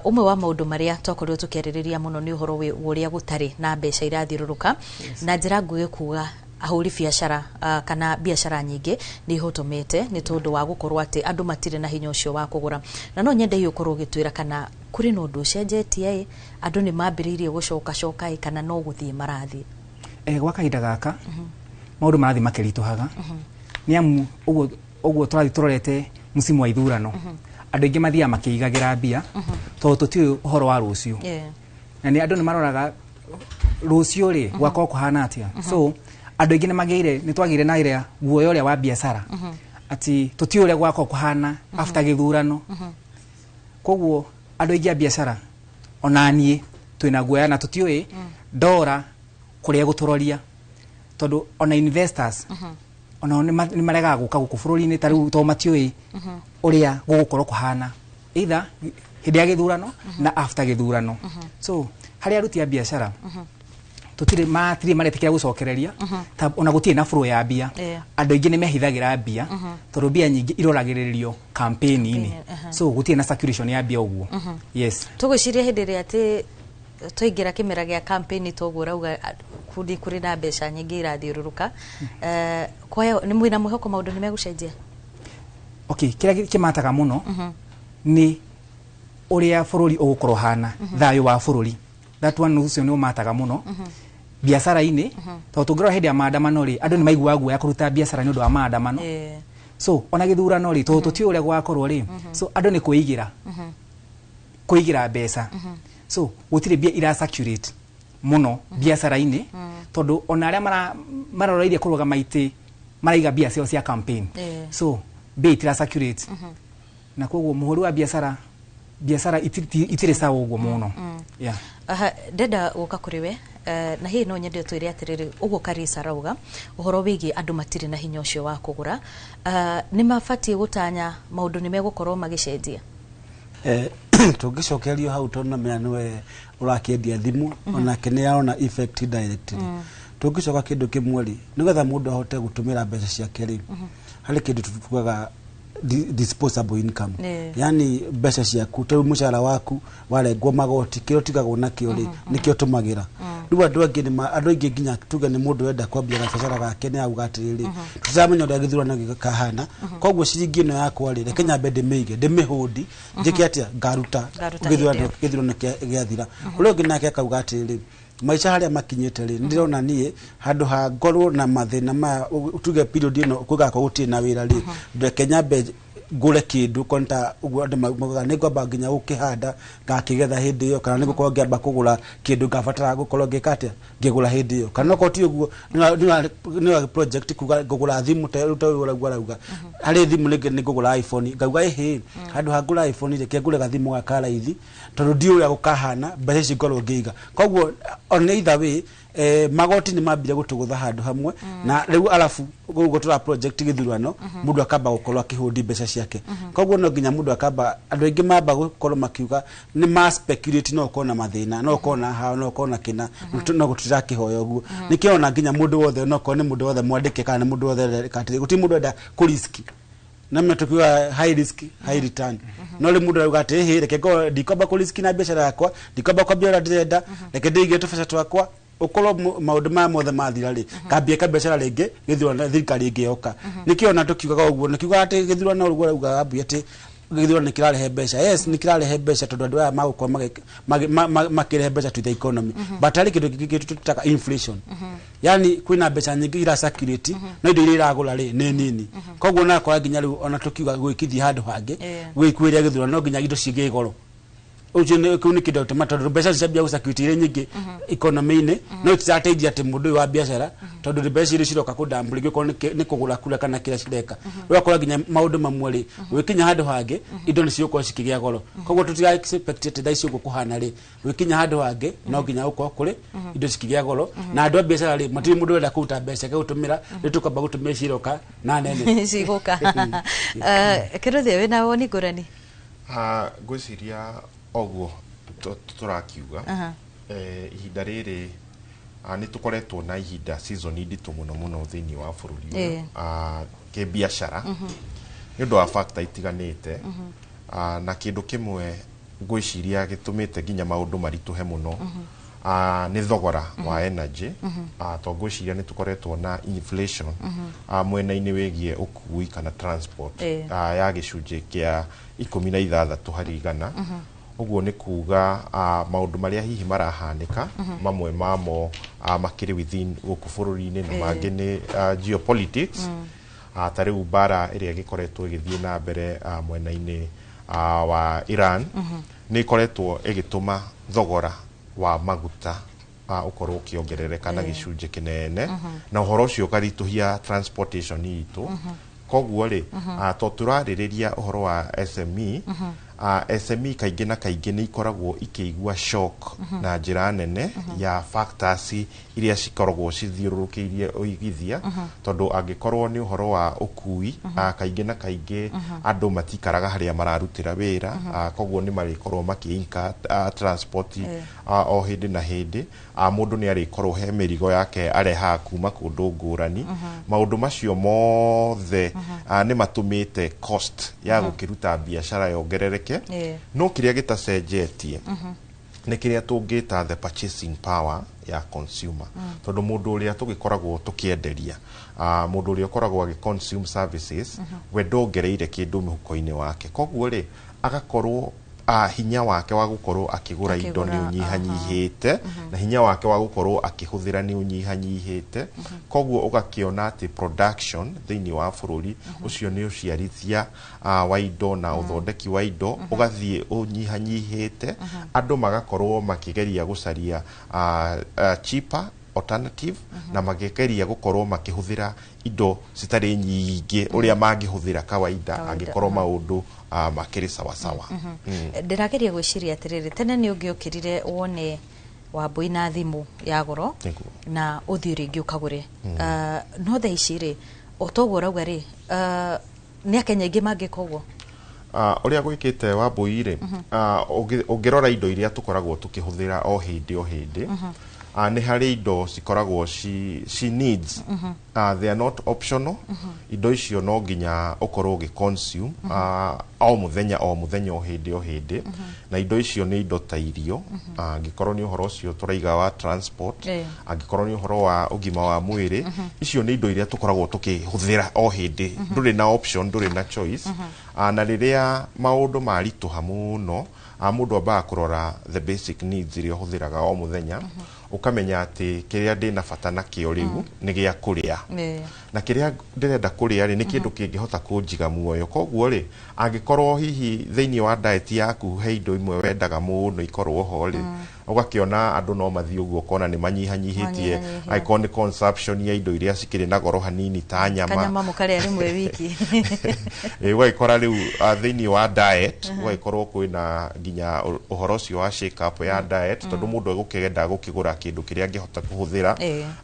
ũmwe wa maũndũ marĩa twakorirwo tũkĩarĩrĩria mũno nĩ ũhoro ũrĩa gũtarĩ na mbeca irathiũrũrũka, na njĩra nguhĩ kuga ahũri biacara kana biacara nyingĩ nĩ ihotomete nĩ tondũ wa gũkorwo atĩ andũ matirĩ na hinya ũcio wa kũgũra. Na no nyende hihi ũkorwo ũgĩtwĩra kana kũrĩ na ũndũ ũcenjetie ĩ, andũ nĩ mambĩrĩirie gũcokacoka ĩ, kana no gũthiĩ marathiĩ? Gwa kahinda gaka maũndũ marathiĩ makĩritũhaga, nĩ amu ũguo tũrathiĩ tũrorete msimu wa ithurano, andũ aingĩ mathiaga makĩigagĩra mbia tondũ tũtiũĩ ũhoro wa rũciũ, na nĩ andũ nĩ maroraga rũciũ rĩ gwakorwo kũhana atĩa. So andũ aingĩ nĩ magĩire, nĩ twagĩire na ĩrĩa guoya ũrĩa wa biacara atĩ tũtiũĩ ũrĩa gwakorwo kũhana after gĩthurano. Koguo andũ aingĩ a biacara ona niĩ twĩna guoya na tũtiũĩ ndora kũrĩa gũtũroria, tondũ ona investors onao nĩ maregaga gũka gũkũ bũrũri-inĩ ta rĩu tondũ matiũĩ ũrĩa gũgũkorwo kũhana, either Hĩndĩ ya gĩthurano na after gĩthurano. So harĩ aruti a biacara, tũtirĩ matirĩ maretĩkĩra gũcokereria, ta ona gũtirĩ na flow ya mbia. Andũ aingĩ nĩ mehithagĩra mbia tondũ mbia nyingĩ iroragĩrĩrio campaign-inĩ, so gũtirĩ na circulation ya mbia ũguo. Yes. Tũgwĩciria hĩndĩ ĩrĩa atĩ twaingĩra kĩmera gĩa campaign, toguo ũrauga, kundi kũrĩ na mbeca nyingĩ irathiũrũrũka. Kwa nĩ mwĩna mwĩhoko maũndũ nĩ megũcenjia? Okay, kĩrĩa kĩmataga mũno nĩ ũrĩa bũrũri ũgũkorwo hana, thayũ wa bũrũri. That one, ũcio nĩ ũmataga mũno biacara-inĩ, tondũ tũngĩrora hĩndĩ ya maandamano rĩ, andũ nĩ maiguaga guoya kũruta biacara nĩ ũndũ wa maandamano. So ona gĩthurano rĩ, tondũ tũtiũĩ ũrĩa gũgakorwo rĩ, so andũ nĩ kwĩigĩra kwĩigĩra mbeca. So gũtirĩ mbia ira circulate mũno biacara-inĩ, tondũ ona arĩa maroreirie kũrũgama itĩ maraiga mbia ciao cia campaign. So mbia itira circulate, na koguo mũhũri wa biacara, biacara itirĩ sawa ũguo mũno, yeah. Aha, ndenda gũka kũrĩ we, na hihi no nyende ũtwĩre atĩrĩrĩ, ũguo Karisa arauga ũhoro wĩgiĩ andũ matirĩ na hinya ũcio wa kũgũra, nĩ mabatiĩ gũtanya maũndũ nĩ megũkorwo magĩcenjia? Tũngĩcokerio hau, tondũ namenya nĩwe ũrakĩendia thimũ, onake nĩ arona effect directly. Tũngĩcoka kĩndũ kĩmwe rĩ, nĩgetha mũndũ ahote gũtũmĩra mbeca ciake rĩ, harĩ kĩndũ tugaga disposable income. Yani mbeca ciaku, ta rĩu mũcara waku warengwo magoti, kĩrĩa ũtigagwo nakĩo rĩ, nĩkĩo ũtũmagĩra. Rĩu andũ angĩ andũ aingĩ, nginya tuge nĩ mũndũ wenda kwambia gabiacara gake, nĩ auga atĩrĩrĩ, tũtiramenya ũrĩa gĩthurano gĩkahana, koguo ciringi ĩno yakwa rĩ, reke nyambe ndĩmĩige, ndĩmĩhũndi, njĩke atĩa, ngaruta Ngaruta gĩthurano hĩndĩ ĩyo. Gĩthurano gĩathira. Ũrĩa ũngĩ nake akauga atĩrĩrĩ, maica harĩa makinyĩte rĩ, ndĩrona niĩ handũ ha ngorwo na mathĩna maya, tuge period ĩno kũgakorwo gũtirĩ na wĩra rĩ, reke nyambe ngũre kĩndũ konta ũguo andũ maugaga nĩ ngwamba nginya gũkĩhanda, ngakĩgetha hĩndĩ ĩyo, kana nĩ gũkorwo ngĩamba kũgũra kĩndũ ngabatara gũkorwo ngĩka atĩa, ngĩgũra hĩndĩ ĩyo, kana okorwo ti ũguo nĩ project kuga ngũgũra thimũ, ta rĩu ta ũyũ ũrauga arauga harĩ thimũ rĩngĩ nĩ ngũgũra iPhone, ngauga ĩhĩ, handũ ha ngũra iPhone reke ngũre gathimũ gaka raithi, tondũ ndiũĩ ũrĩa gũkahana, mbeca ici ngorwo ngĩiga. Koguo on either way, magoti nĩ mambire gũtũgũtha handũ hamwe, na rĩu arabu ũguo tũra project gĩthurano, mũndũ akamba gũkorwo akĩhũndi mbeca ciake. Koguo no nginya mũndũ akamba, andũ aingĩ mamba gũkorwo makiuga nĩ ma speculate, no ũkorwo na mathĩna, no ũkorwo na hao, no ũkorwo na kĩna, no tũtirakĩhoya ũguo. Nĩkĩo ona nginya mũndũ wothe, no korwo nĩ mũndũ wothe mwandĩke kana nĩ mũndũ wothe ũreka atĩrĩ, gũtirĩ mũndũ enda kũ risk na menya tukiuga high risk high return, no rĩu mũndũ arauga atĩ hĩ, reke ngorwo ndikwamba kũ risk na biacara yakwa, ndikwamba kwambia ũrĩa ndĩrenda, reke ndĩige tũbeca twakwa, ũkorwo maũndũ maya mothe mathira rĩ, kambie kabiacara rĩngĩ gĩthurano thirikari ĩngĩ yoka. Nĩkĩo ona tũkiugaga ũguo, nĩkiugaga atĩ gĩthurano, ũguo arauga ambia atĩ gĩthurano nĩ kĩrarehe mbeca. Yes, nĩ kĩrarehe mbeca, tondũ andũ aya magũkorwo makĩrehe mbeca to the economy, but harĩ kĩndũ kĩngĩ tũtaga inflation, yani kwĩna mbeca nyingĩ ira circulate, no indo iria iragũra rĩ nĩ nini. Koguo nakora nginya rĩu ona tũkiuga gwĩkithia handũ hangĩ, gwĩkuĩria gĩthurano, no nginya indo cigĩe goro. Ũcio nĩ kĩu nĩ kĩndũ gĩtũma, tondũ mbeca ciambia gũcirculate irĩ nyingĩ economy-inĩ, no itirateithia atĩ mũndũ ũyũ wa biacara, tondũ mbeca iria ciroka kũdambu rĩngĩ okorwo nĩ kũgũra kura kana kĩrĩa cireka. Ũgakora nginya maũndũ mamwe rĩ, gwĩkinya handũ hangĩ indo nĩ cigũkorwo cikĩgĩa goro. Koguo tũtira expect atĩ thaa ici ũguo kũhana rĩ, gwĩkinya handũ hangĩ no nginya gũkorwo kũrĩ indo cikĩgĩa goro, na andũ a biacara rĩ, matirĩ mũndũ ũrenda kũruta mbeca ake gũtũmĩra rĩ, tũkamba gũtũmĩra ciroka na nene. Cigũka. Kĩrũthia, wĩna woni ngũrani? Ngwĩciria oguo tũrakiuga, ihinda rĩrĩ, nĩ tũkoretwo na ihinda season nditũ mũno mũno thĩinĩ wa bũrũri ũyũ, kĩbiacara, nĩ ũndũ wa factor itiganĩte. Na kĩndũ kĩmwe ngwĩciria gĩtũmĩte nginya maũndũ maritũhe mũno, nĩ thogora wa energy. To ngwĩciria nĩ tũkoretwo na inflation, mwena-inĩ wĩgiĩ ũkui kana transport, ya gĩcunjĩ kĩa 16%. Ũguo nĩ kuga, maũndũ marĩa hihi marahanĩka, mamwe mamo makĩrĩ within gũkũ bũrũri-inĩ, na mangĩ nĩ geopolitics, ta rĩu mbara ĩrĩa ĩgĩkoretwo ĩgĩthiĩ na mbere mwena-inĩ wa Iran, nĩ ĩkoretwo ĩgĩtũma thogora wa maguta ũkorwo ũkĩongerereka na gĩcunjĩ kĩnene, na ũhoro ũcio ũkaritũhia transportation itũ. Koguo rĩ, to tũrarĩrĩria ũhoro wa SME, SME kaingĩ na kaingĩ nĩ ikoragwo ikĩigua shock na njĩra nene ya factors iria cikoragwo cithiũrũrũkĩirie ũigithia, tondũ angĩkorwo nĩ ũhoro wa ũkui, kaingĩ na kaingĩ andũ matikaraga harĩa mararutĩra wĩra, koguo nĩ marĩkorwo makĩ transport o hĩndĩ na hĩndĩ. Mũndũ nĩ arĩkorwo he mĩrigo yake arehaga kuma kũndũ ngũrani. Maũndũ macio mothe nĩ matũmĩte cost ya gũkĩruta biacara yongerereke. No kĩrĩa gĩtacenjetie nĩ kĩrĩa tũngĩta the purchasing power ya consumer, tondũ mũndũ ũrĩa tũgĩkoragwo tũkĩenderia, mũndũ ũrĩa ũkoragwo agĩ consume services, we ndongereire kĩndũ mũhuko-inĩ wake. Koguo rĩ, agakorwo hinya wake wa gũkorwo akĩgũra indo nĩ ũnyihanyihĩte, na hinya wake wa gũkorwo akĩhũthĩra nĩ ũnyihanyihĩte. Koguo ũgakĩona atĩ production thĩinĩ wa bũrũri ũcio nĩ ũciarithia wa indo na ũthondeki wa indo ũgathiĩ ũnyihanyihĩte. Andũ magakorwo makĩgeria gũcaria cheaper alternative, na magĩgeria gũkorwo makĩhũthĩra indo citarĩ nyingĩ ũrĩa mangĩhũthĩra kawaida angĩkorwo maũndũ makĩrĩ sawasawa. Ndĩrageria gwĩciria atĩrĩrĩ, tene nĩ ũngĩokĩrire wone Wambui na thimũ ya goro na ũthiĩ rĩngĩ ũkagũre. No thaa ici rĩ, o toguo ũrauga rĩ, nĩ Akenya aingĩ mangĩka ũguo? Ũrĩa gwĩkĩte, Wambui rĩ, ũngĩrora indo iria tũkoragwo tũkĩhũthĩra o hĩndĩ o hĩndĩ, nĩ harĩ indo cikoragwo ci needs, they are not optional. Indo icio no nginya ũkorwo ũgĩ consume o mũthenya o mũthenya, o hĩndĩ o hĩndĩ. Na indo icio nĩ indo ta irio, angĩkorwo nĩ ũhoro ũcio tũraiga wa transport, angĩkorwo nĩ ũhoro wa ũgima wa mwĩrĩ. Icio nĩ indo iria tũkoragwo tũkĩhũthĩra o hĩndĩ, ndũrĩ na option, ndũrĩ na choice. Na rĩrĩa maũndũ maritũha mũno, mũndũ ambaga kũrora the basic needs iria ũhũthĩraga o mũthenya, ũkamenya atĩ kĩrĩa ndĩna bata nakĩo rĩu nĩ gĩa kũrĩa, na kĩrĩa ndĩrenda kũrĩa rĩ, nĩ kĩndũ kĩngĩhota kũnjiga muoyo. Koguo rĩ, angĩkorwo hihi thĩinĩ wa diet yaku he indo imwe wendaga mũno ikorwo ho rĩ, ũgakĩona andũ no mathiĩ ũguo ũkona nĩ manyihanyihĩtie, Manyihanyihia. angĩkorwo nĩ consumption ya indo iria cikĩrĩ na goro hanini ta nyama. Kanyama mũkarĩa rĩmwe wiki. Ũgagĩkora rĩu thĩinĩ wa diet ũgagĩkorwo kwĩna nginya ũhoro ũcio wa shake up ya diet, tondũ mũndũ egũkĩenda gũkĩgũra kĩndũ kĩrĩa angĩhota kũhũthĩra.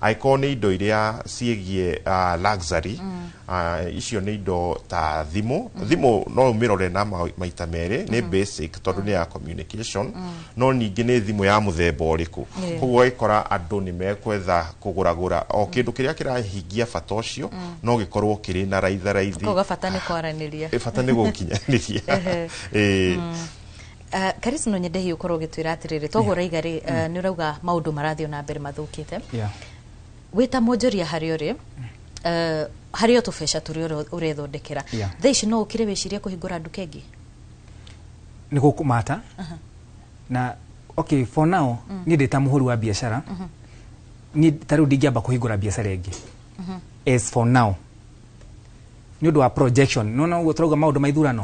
Angĩkorwo nĩ indo iria ciĩgiĩ luxury, icio nĩ indo ta thimũ. Thimũ no ũmĩrore na maita merĩ, nĩ basic tondũ nĩ ya communication, no ningĩ nĩ thimũ ya mũthemba ũrĩkũ? Koguo ũgagĩkora andũ nĩ mekwetha kũgũragũra o kĩndũ kĩrĩa kĩrahingia bata ũcio, no gĩkorwo kĩrĩ na raitha raithi. Koguo bata nĩ kwaranĩria. Bata nĩ gũkinyanĩria. Karis, no nyende hihi ũkorwo ũgĩtwĩra atĩrĩrĩ, toguo ũraiga rĩ, nĩ ũrauga maũndũ marathiĩ na mbere mathũkĩte. Wĩ ta mwonjoria harĩa ũrĩ, harĩ o tũbeca tũrĩa ũrethondekera, thaa ici no ũkire wĩcirie kũhingũra nduka ĩngĩ? Nĩ gũkũmata na okay, for now niĩ ndĩ ta mũhũri wa biacara, niĩ ta rĩu ndingĩamba kũhingũra biacara ĩngĩ as for now, nĩ ũndũ wa projection. Nona ũguo tũrauga maũndũ ma ithurano,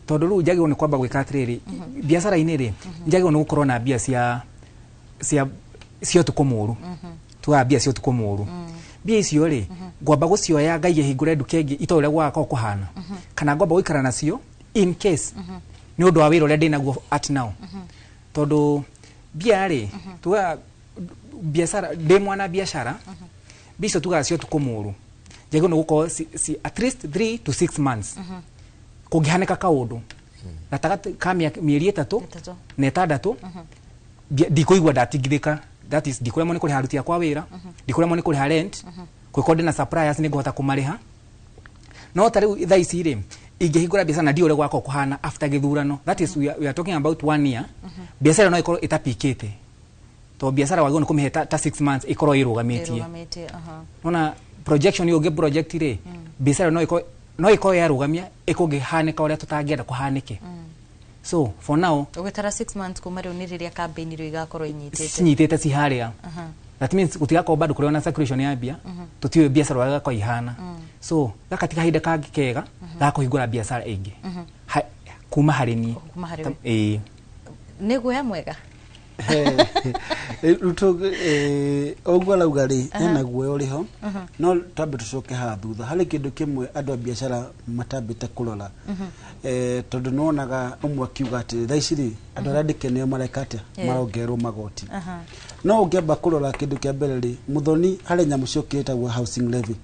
tondũ rĩu njagĩrĩirwo nĩ kwamba gwĩka atĩrĩrĩ, biacara-inĩ rĩ, njagĩrĩirwo nĩ gũkorwo na mbia cia ũtukũ mũru. Tugaga mbia cia ũtukũ mũru, mbia icio rĩ, ngwamba gũcioya ngaige hingũre nduka ĩngĩ itoĩ ũrĩa gwagakorwo kũhana, kana ngwamba gũikara nacio in case nĩ ũndũ wa wĩra ũrĩa ndĩnaguo at now? Tondũ mbia rĩ, tugaga biacara, ndĩ mwana biacara, mbia icio tugaga cia ũtukũ mũru njagĩrĩirwo nĩ gũkorwo at least 3 to 6 months, kũngĩhanĩka kaũndũ gatagatĩ ka mĩeri 3 3 na 6, ndikũigua ndatigithĩka. That is, ndikũremwo nĩ kũrĩha aruti akwa wĩra, ndikũremwo nĩ kũrĩha rent, kũngĩkorwo ndĩna suppliers nĩ ngũhota kũmarĩha. No ta rĩu thaa ici rĩ, ingĩhingũra biacara na ndiũĩ ũrĩa gwakorwo kũhana after gĩthurano, that is, we are talking about one year, biacara no ĩkorwo ĩtapikĩte, tondũ biacara wagĩrĩirwo nĩ kũmĩhe ta 6 months ĩkorwo ĩrũgamĩtie. Ĩrũgamĩtie, aha. Nona projection ĩyo ũngĩ project rĩ, biacara no ĩkorwo yarũgamia ĩkũngĩhanĩka ũrĩa tũtangĩenda kũhanĩke. So for now, ũgĩtara 6 months kuma rĩu nĩ rĩrĩa campaign rĩu igakorwo inyitĩte. Cinyitĩte ci harĩa. That means gũtigakorwo bado kũrĩ ona circulation ya mbia, tũtiũĩ biacara ũrĩa ĩgakorwo ihana. So gaka ti kahinda kangĩ kega ga kũhingũra biacara ĩngĩ kuma harĩ niĩ. Kuma harĩ we. Ĩĩ. Nĩ guoya mwega. Rĩu ũguo arauga rĩ, hena guoya ũrĩ ho, no twambe tũcoke haha thutha harĩ kĩndũ kĩmwe andũ a biacara matambĩte kũrora, tondũ nĩwonaga ũmwe akiuga atĩ thaa ici rĩ, andũ arĩa andĩke nĩo mareka atĩa, marongererwo magoti. No ũngĩamba kũrora kĩndũ kĩa mbere rĩ, Mũthoni, harĩ nyamũ ciokire ĩtagwo housing levy,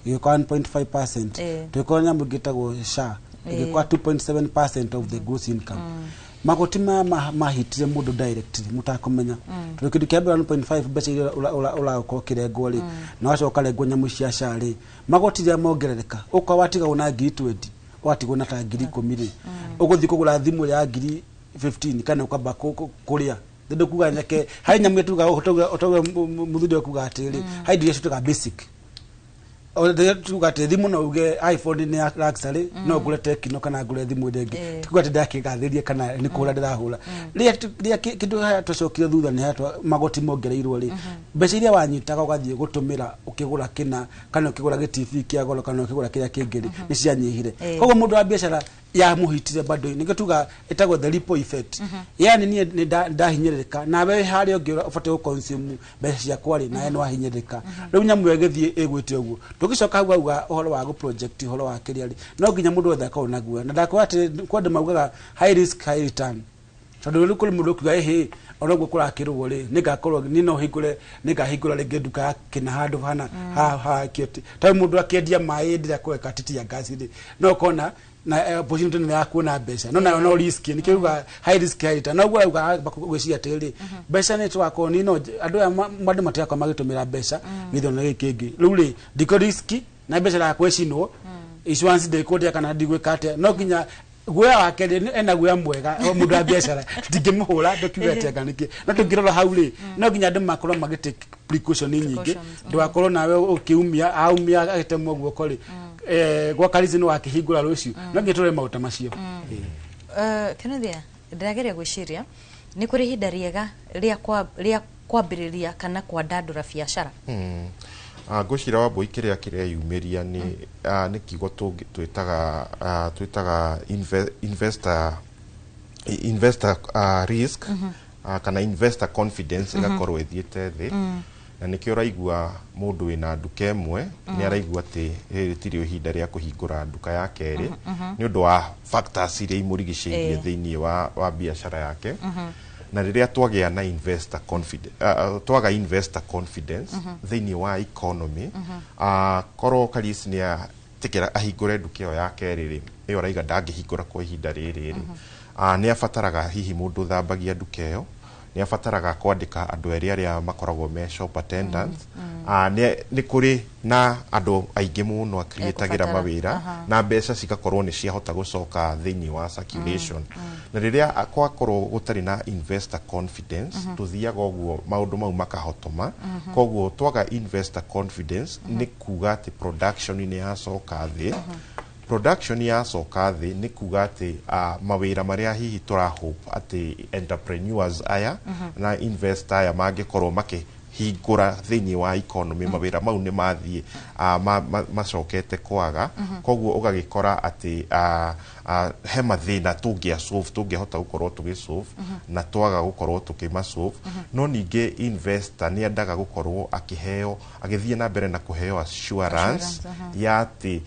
ĩgĩũka 1.5%. Tũgĩkorwo nyamũ ĩngĩ ĩtagwo SHA, ĩgĩũka 2.7% of the gross income. Magoti maya mahitire mũndũ directly mũtakũmenya, tondũ kĩndũ kĩa mbere 1.5 mbeca iria ũrakorwo ũkĩrengwo rĩ, na wacoka ũkarengwo nyamũ cia SHA rĩ, magoti rĩrĩa mongerereka, ũkorwo watigagwo na ngiri 20, ũgatigwo na ta ngiri 10 rĩ, ũgũthiĩ kũgũra thimũ ya ngiri 15 kana ũkamba kũrĩa tondũ kuga nyake harĩ nyamũ ĩrĩa tugaga ũtauga mũthuri kuga atĩrĩ, harĩ indo iria cituĩkaga basic. O rĩrĩa tuga atĩ thimũ no uge iPhone nĩ ya luxury, no ngũre Tecno kana ngũre thimũ ĩrĩa ĩngĩ. Ti kuga atĩ ndakĩgathĩria kana nĩ kũhũra ndĩrahũra. Rĩrĩa kĩndũ haya twacokire thutha nĩ harĩa magoti mongereirwo rĩ, mbeca iria wanyitaga ũgathiĩ gũtũmĩra ũkĩgũra kĩna kana ũkĩgũra gĩ-TV kĩa goro kana ũkĩgũra kĩrĩa kĩngĩ rĩ, nĩ cianyihire. Koguo mũndũ wa biacara yamũhitire bado, nĩkĩo tuga ĩtagwo the ripple effect. Yani niĩ nĩ ndahinyĩrĩrĩka, nawe harĩa ũngĩ ũbatiĩ gũ-consume mbeca ciakwa rĩ, nawe nĩ wahinyĩrĩrĩka. Rĩu nyamũ ĩyo ĩgĩthiĩ ĩgwĩte ũguo. Tũgĩcoka hau auga ũhoro wa gũ-project, ũhoro wa kĩrĩa rĩ, no nginya mũndũ wothe akorwo na guoya, na ndakwĩra atĩ kwĩ andũ maugaga high risk, high return, tondũ rĩu kũrĩ mũndũ ũkiuga ĩhĩ, ona ũguo kũrakĩrwo rĩ, nĩngakorwo niĩ no hingũre, nĩngahingũra rĩngĩ nduka ya kĩna handũ hana ha kĩoti. Tarĩu mũndũ akĩendia maĩ hĩndĩ ĩrĩa kũreka tear gas rĩ, no ũkona na opportunity nene ya kuona mbeca, no nayo no risk. Nĩkĩo uga high risk, high return. No ũguo auga gwĩciria atĩrĩrĩ, mbeca nĩ twakorwo niĩ no andũ aya andũ matigakorwo magĩtũmĩra mbeca gĩthurano gĩkĩ kĩngĩ. Rĩu rĩ, ndikũ risk na mbeca yakwa ĩcinwo, insurance ndĩkũrĩa kana ndigwĩka atĩa. No nginya guoya wake rĩ, ena guoya mwega o mũndũ wa biacara, ndingĩmũhũra ndũkiuga atĩ anga nĩkĩ. No tũngĩrora hau rĩ, no nginya andũ makorwo magĩ take precaution nyingĩ. Ndũgakorwo nawe ũkĩumia aumia agĩtemwo guoko rĩ, gwa Karizi nĩ wakĩhingũra rũciũ. No nginya tũrore maũndũ ta macio. Kenothia, ndĩrageria gwĩciria nĩ kũrĩ ihinda rĩega rĩa kwambĩrĩria kana kwandandũra biacara. Ngwĩciria Wambũi, kĩrĩa kĩreyumĩria nĩ kiugo twĩtaga investor risk kana investor confidence ĩgakorwo ĩthiĩte thĩ. Na nĩkĩo ũraigua mũndũ wĩna nduka ĩmwe nĩ araigua atĩ rĩrĩ tirĩo ihinda rĩa kũhingũra nduka ya kerĩ, nĩ ũndũ wa factors iria imũrigicĩirie thĩinĩ wa biacara yake. Na rĩrĩa twagĩa na investor confidence, twaga investor confidence thĩinĩ wa economy, korwo Karis nĩ atikĩra ahingũre nduka ĩyo ya kerĩ rĩ, ĩyo araiga ndangĩhingũra kwa ihinda rĩrĩ rĩ, nĩ abataraga hihi mũndũ ũthambagia nduka ĩyo, nĩ abataraga kwandĩka andũ erĩ arĩa makoragwo me shop attendants. Nĩ kũrĩ na andũ aingĩ mũno akriĩtagĩra Ekũbatara. mawĩra na mbeca cigakorwo nĩ ciahota gũcoka thĩinĩ wa circulation. Na rĩrĩa kwakorwo gũtarĩ na investor confidence, tũthiaga ũguo maũndũ mau makahotoma. Koguo twaga investor confidence nĩ kuga atĩ production nĩ yacoka thĩ. Production yacoka thĩ nĩ kuga atĩ mawĩra marĩa hihi tũra hope atĩ entrepreneurs aya na investor aya mangĩkorwo makĩhingũra thĩinĩ wa economy, mawĩra mau nĩ mathiĩ macokete kwaga. Koguo ũgagĩkora atĩ he mathĩna tũngĩa solve, tũngĩhota gũkorwo tũgĩ solve na twaga gũkorwo tũkĩma solve. No ningĩ investor nĩ endaga gũkorwo akĩheo, agĩthiĩ na mbere na kũheo assurance Assurance, ya atĩ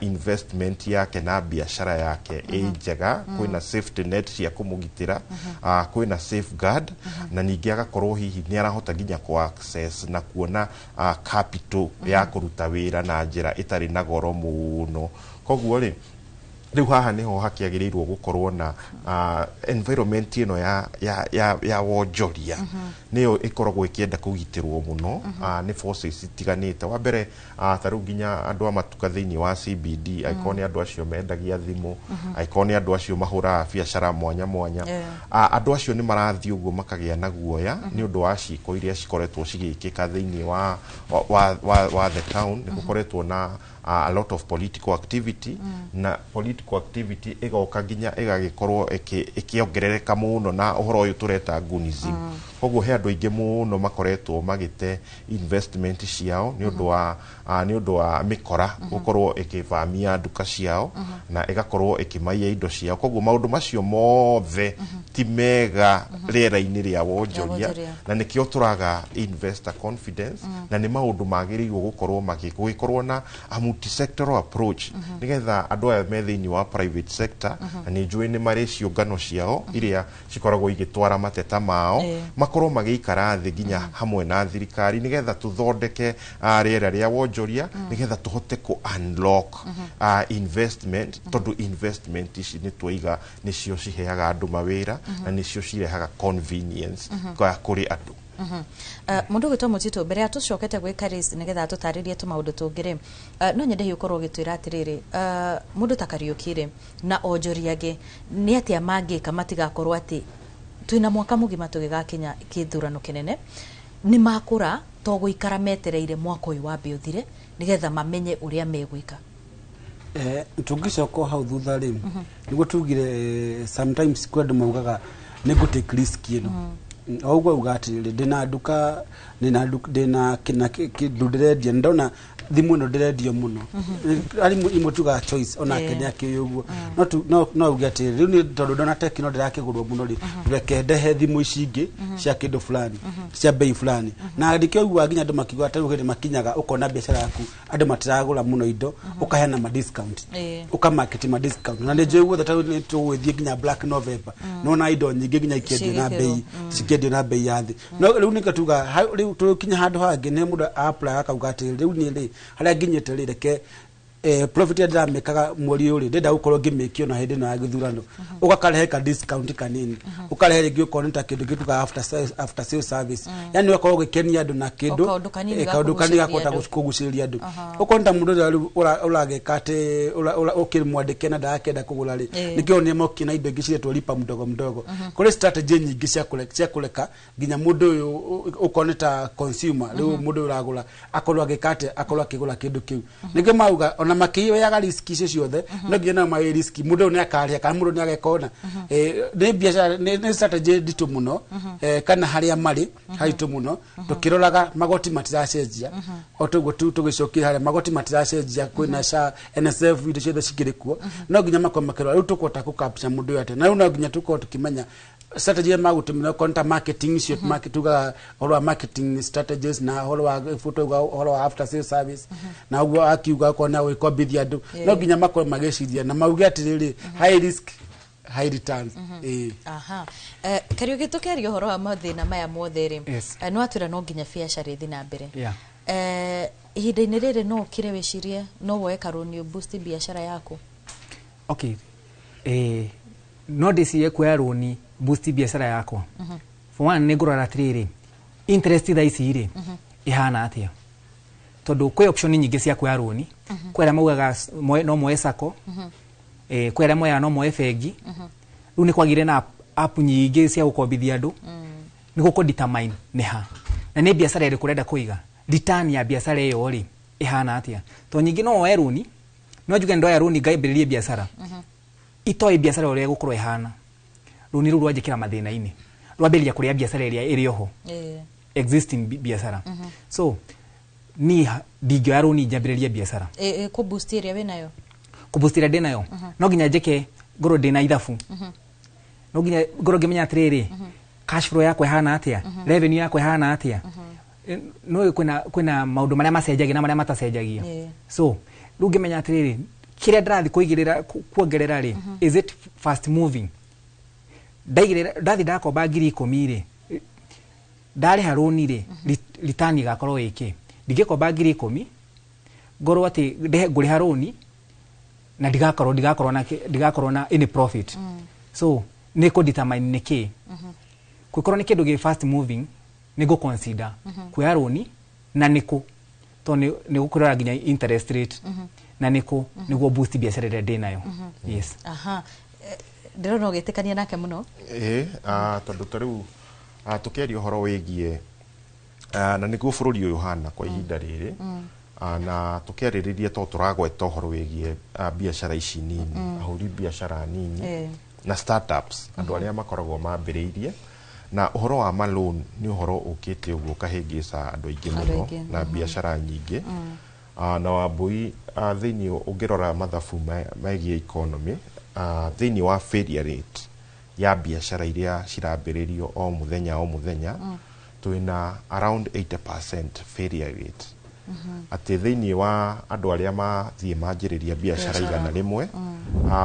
investment yake na biacara yake ĩ njega, kwĩna safety net cia kũmũgitĩra, kwĩna safeguard, na ningĩ agakorwo hihi nĩ arahota nginya kũ access na kuona capital ya kũruta wĩra na njĩra ĩtarĩ na goro mũno. Koguo rĩ, rĩu haha nĩho hakĩagĩrĩirwo gũkorwo na environment ĩno ya wonjoria nĩyo ĩkoragwo ĩkĩenda kũgitĩrwo mũno nĩ forces itiganĩte. Wa mbere, ta rĩu nginya andũ a matuka thĩinĩ wa CBD, angĩkorwo nĩ andũ acio mendagia thimũ, angĩkorwo nĩ andũ acio mahũraga biacara mwanya mwanya, andũ acio nĩ marathiĩ ũguo makagĩa na guoya nĩ ũndũ wa ciĩko iria cikoretwo cigĩkĩka thĩinĩ wa the town. Nĩ gũkoretwo na a lot of political activity, na political activity ĩgoka nginya ĩgagĩkorwo ĩkĩongerereka mũno na ũhoro ũyũ tũreta goonism. Koguo he andũ aingĩ mũno makoretwo magĩte investment ciao nĩ ũndũ wa mĩkora gũkorwo ĩkĩvamia nduka ciao na ĩgakorwo ĩkĩmaiya indo ciao. Koguo maũndũ macio mothe ti mega. rĩera-inĩ rĩa wonjoria na nĩkĩo tũraga investor confidence, na nĩ maũndũ magĩrĩirwo gũkorwo gũgĩkorwo na a multisectoral approach, nĩgetha andũ aya me thĩinĩ wa private sector, na nĩ njũĩ nĩ marĩ ciũngano ciao iria cikoragwo igĩtwara mateta mao, makorwo magĩikara thĩ nginya hamwe na thirikari nĩgetha tũthondeke rĩera rĩa wonjoria, nĩgetha tũhote kũ unlock investment, tondũ investment ici nĩ twaiga nĩcio ciheaga andũ mawĩra na nĩcio cirehaga convenience kũrĩ andũ. Mũndũ ũgwĩtwo Mũtitũ, mbere ya tũcokete gwĩ Karis nĩgetha tũtarĩrie tũmaũndũ tũngĩ rĩ, no nyende hihi ũkorwo ũgĩtwĩra atĩrĩrĩ, mũndũ ta Kariũki rĩ na onjoria angĩ nĩ atĩa mangĩka matigakorwo atĩ twĩna mwaka mũgima tũgĩgakinya kĩthurano kĩnene, nĩ makũra to gũikara metereire mwaka ũyũ wambe ũthire nĩgetha mamenye ũrĩa megwĩka? Tũngĩcoka hau thutha rĩ, nĩguo tugire sometimes kwĩ andũ maugaga nĩ ngũ take risk ĩno. O ũguo auga atĩrĩrĩ, ndĩna nduka, ndĩna kĩna kĩndũ ndĩrendia, ndona thimũ ĩno ndĩrendio mũno, arimũ imwe tugaga Choice onake nĩ akĩũĩ ũguo, no auge atĩrĩrĩ, rĩu nĩ tondũ ndona Tecno ndĩrakĩgũrwo mũno rĩ, reke ndehe thimũ ici ingĩ cia kĩndũ fulani cia bei fulani. Na nĩkĩo ũiguaga nginya andũ makiuga ta rĩu hĩndĩ makinyaga ũkona biacara yaku andũ matiragũra mũno indo, ũkaheana ma discount, ũkamarket ma discount. Na nĩ njũĩ guothe ta rĩu nĩ tũgũgĩthiĩ nginya Black November, nona indo nyingĩ nginya ikĩendio na bei, cikĩendio na bei ya thĩ. No rĩu nĩkĩo tuga rĩu tũkinya handũ hangĩ nĩ mũndũ apply akauga atĩrĩrĩ, rĩu niĩ rĩ harĩa nginyĩte rĩ, reke profit ĩrĩa ndĩramĩkaga mweri ũyũ rĩ, ndĩrenda gũkorwo ngĩmĩkia ona hĩndĩ ĩno ya gĩthurano. Ũgakarehe ka discount kanini, ũkarehe rĩngĩ ũkorwo nĩ ta kĩndũ gĩtugaga after sale service, yani ũgakorwo ũgĩkenia andũ na kĩndũ, kaũndũ kanini kaũndũ kanini gakũgucĩrĩria gakũhota andũ. Kũgucĩrĩria andũ. Ũkorwo nĩ ta mũndũ ũrĩa rĩu ũragĩka atĩ ũkĩmwandĩke na ndarakĩenda kũgũra rĩ, nĩkĩo nĩ mokie na indo ingĩ ciretwo lipa mdogo mdogo. Kũrĩ strategy nyingĩ cia kũreka nginya mũndũ ũyũ ũkorwo nĩ ta consumer, rĩu mũndũ ũyũ ũragũra akorwo agĩka atĩa, akorwo akĩgũra kĩndũ kĩu. Nĩkĩo mauga ona makĩoyaga risk icio ciothe, no nginya nao maoe risk mũndũ ũyũ nĩ akarĩha kana mũndũ nĩ agekona. Nĩ biacara, nĩ strategy nditũ mũno, kana harĩa marĩ haritũ mũno tũkĩroraga magoti matiracenjia, o toguo tu tũgĩcokia harĩa magoti matiracenjia, kwĩna SHA, NSSF, indo ciothe cikĩrĩ kuo, no nginya makorwo makĩrora rĩu tũkũhota gũ-capture mũndũ ũyũ atĩa. Na rĩu no nginya tũkorwo tũkĩmenya strategy ĩrĩa magũtũmĩra, okorwo nĩ ta marketing icio, tugaga ũhoro wa marketing strategies na ũhoro wa tugaga ũhoro wa after sales service, na ũguo akiuga okorwo nĩ agũgĩkombithia andũ, no nginya makorwo magĩciria na mauge atĩrĩrĩ, high risk high returns. Aha. Kariũki, tũkĩaria ũhoro wa mathĩna maya mothe rĩ, nĩ watwĩra no nginya biacara ĩthiĩ na mbere. Ihinda-inĩ rĩrĩ no ũkire wĩcirie no woe karũni boost biacara yaku? Okay, no ndĩcirie kuoya rũni boost biacara yakwa. For one, nĩ ngũrora atĩrĩrĩ, interest thaa ici rĩ ĩhana atĩa, tondũ kwĩ option nyingĩ cia kuoya rũni. Kwĩ arĩa maugaga no moe sacco, kwĩ arĩa moyaga no moe bengi. Rĩu nĩ kwagĩire na app nyingĩ cia gũkombithia andũ. Nĩ gũkũ determine nĩ ha na nĩ biacara ĩrĩkũ ũrenda kũiga, return ya biacara ĩyo rĩ ĩhana atĩa, tondũ nyingĩ no woe rũni, no njuge ndoya rũni ngambĩrĩrie biacara itoĩ biacara ũrĩa ĩgũkorwo ĩhana, rũni rũu rwanjĩkĩra mathĩna-inĩ, rwambĩrĩria kũrĩa biacara ĩrĩa ĩrĩ oho, existing biacara. So niĩ ndingĩoya rũni njambĩrĩrie biacara. Kũ boost ĩrĩa wĩnayo? Kũ-boost ĩrĩa ndĩnayo, no nginya njĩke ngorwo ndĩna ithabu, no nginya ngorwo ngĩmenya atĩrĩrĩ, cash flow yakwa ĩhana atĩa, revenue yakwa ĩhana atĩa. No kwĩna maũndũ marĩa macenjagia na marĩa matacenjagia. So rĩu ngĩmenya atĩrĩrĩ, kĩrĩa ndĩrathiĩ kũigĩrĩra kuongerera rĩ, is it fast moving? Ndaigĩrĩra, ndathiĩ ndakomba 10,000 rĩ, ndarĩha rũni rĩ, return ĩgakorwo ĩkĩ? Ndingĩkomba 10,000 ngorwo atĩ ngũrĩha rũni na ndigakorwo na any profit. So nĩ kũ determine nĩ kĩ. Kũngĩkorwo nĩ kĩndũ gĩ fast moving, nĩ ngũ consider kuoya rũni na nĩkũ, tondũ nĩ gũkũrora nginya interest rate na nĩkũ nĩguo boost biacara ĩrĩa ndĩnayo. Yes. Aha. Ndĩrona ũgĩtĩkania nake mũno. Ĩĩ, tondũ ta rĩu tũkĩaria ũhoro wĩgiĩ na nĩguo bũrũri ũyũ ũhana kwa ihinda rĩrĩ, na tũkĩarĩrĩria to tũragweta ũhoro wĩgiĩ biacara ici nini, ahũri biacara nini na startups, andũ arĩa makoragwo mambĩrĩirie, na ũhoro wa maloan nĩ ũhoro ũkĩte ũguo ũkahĩngĩca andũ aingĩ Andũ mũno aingĩ, na biacara nyingĩ. Na Wambui, thĩinĩ ũngĩrora mathabu megiĩ economy, thĩinĩ wa failure rate ya biacara iria cirambĩrĩrio o mũthenya o mũthenya, twĩna around 80% failure rate, atĩ thĩinĩ wa andũ arĩa mathiĩ manjĩrĩria biacara 100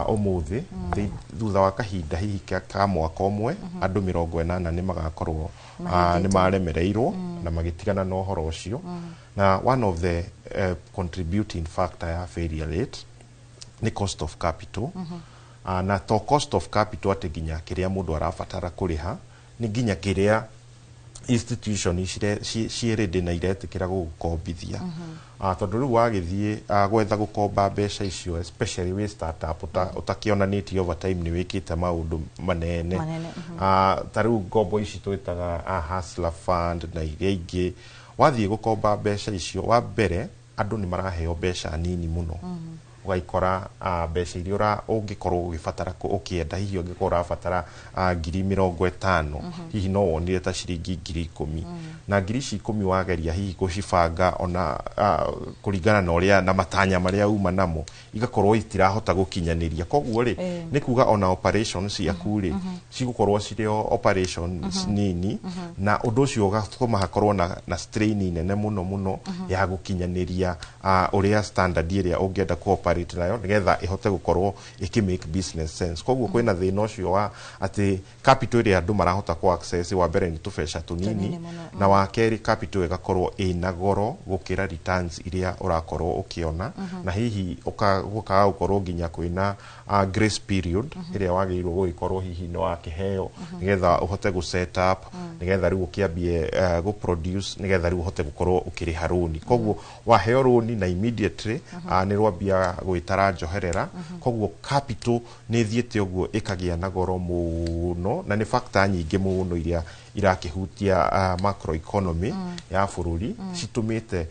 ũmũthĩ, thutha wa kahinda hihi ka mwaka ũmwe, andũ 80 nĩ magakorwo nĩ maremereirwo na magĩtigana na ũhoro ũcio. Na one of the contributing factor ya failure rate nĩ cost of capital. Na to cost of capital atĩ nginya kĩrĩa mũndũ arabatara kũrĩha, nĩ nginya kĩrĩa institution ciĩ ready na iretĩkĩra gũgũkombithia. Tondũ rĩu wagĩthiĩ gwetha gũkomba mbeca icio, especially wĩ startup ũtakĩonanĩtie over time nĩ wĩkĩte maũndũ manene, Manene. Ta rĩu ngombo ici twĩtaga Hustler Fund na iria ingĩ, wathiĩ gũkomba mbeca icio, wa mbere andũ nĩ maraheo mbeca nini mũno. Ũgaikora mbeca iria ũngĩkorwo ũgĩbatara ũkĩenda, hihi ũngĩkorwo ũrabatara 50,000, hihi no wonire ta ciringi 10,000. Na ngiri ici 10 wageria hihi gũcibanga ona kũringana na ũrĩa na matanya marĩa uma namo, igakorwo itirahota gũkinyanĩria. Koguo rĩ, nĩ kuga ona operations ciaku rĩ, cigũkorwo cirĩ o operations nini, na ũndũ ũcio ũgatũma hakorwo na strain nene mũno mũno ya gũkinyanĩria ũrĩa standard ĩrĩa ũngĩenda ku operate nayo nĩgetha ĩhote gũkorwo ĩkĩ make business sense. Koguo kwĩna thĩna ũcio wa atĩ capital ĩrĩa andũ marahota ku access, wa mbere nĩ tũbeca tũnini, Tũnini mũno. Na wa kerĩ capital ĩgakorwo ĩna goro gũkĩra returns iria ũrakorwo ũkĩona. Na hihi gũkaga gũkorwo nginya kwĩna grace period ĩrĩa wagĩrĩirwo gũgĩkorwo hihi nĩ wakĩheo nĩgetha ũhote gũ set up, nĩgetha rĩu ũkĩambie gũ produce, nĩgetha rĩu ũhote gũkorwo ũkĩrĩha rũni. Koguo waheo rũni na immediately nĩ rwambia gwĩtara njoherera. Koguo capital nĩ ĩthiĩte ũguo ĩkagĩa na goro mũno, na nĩ factor nyingĩ mũno iria irakĩhutia macro economy ya bũrũri citũmĩte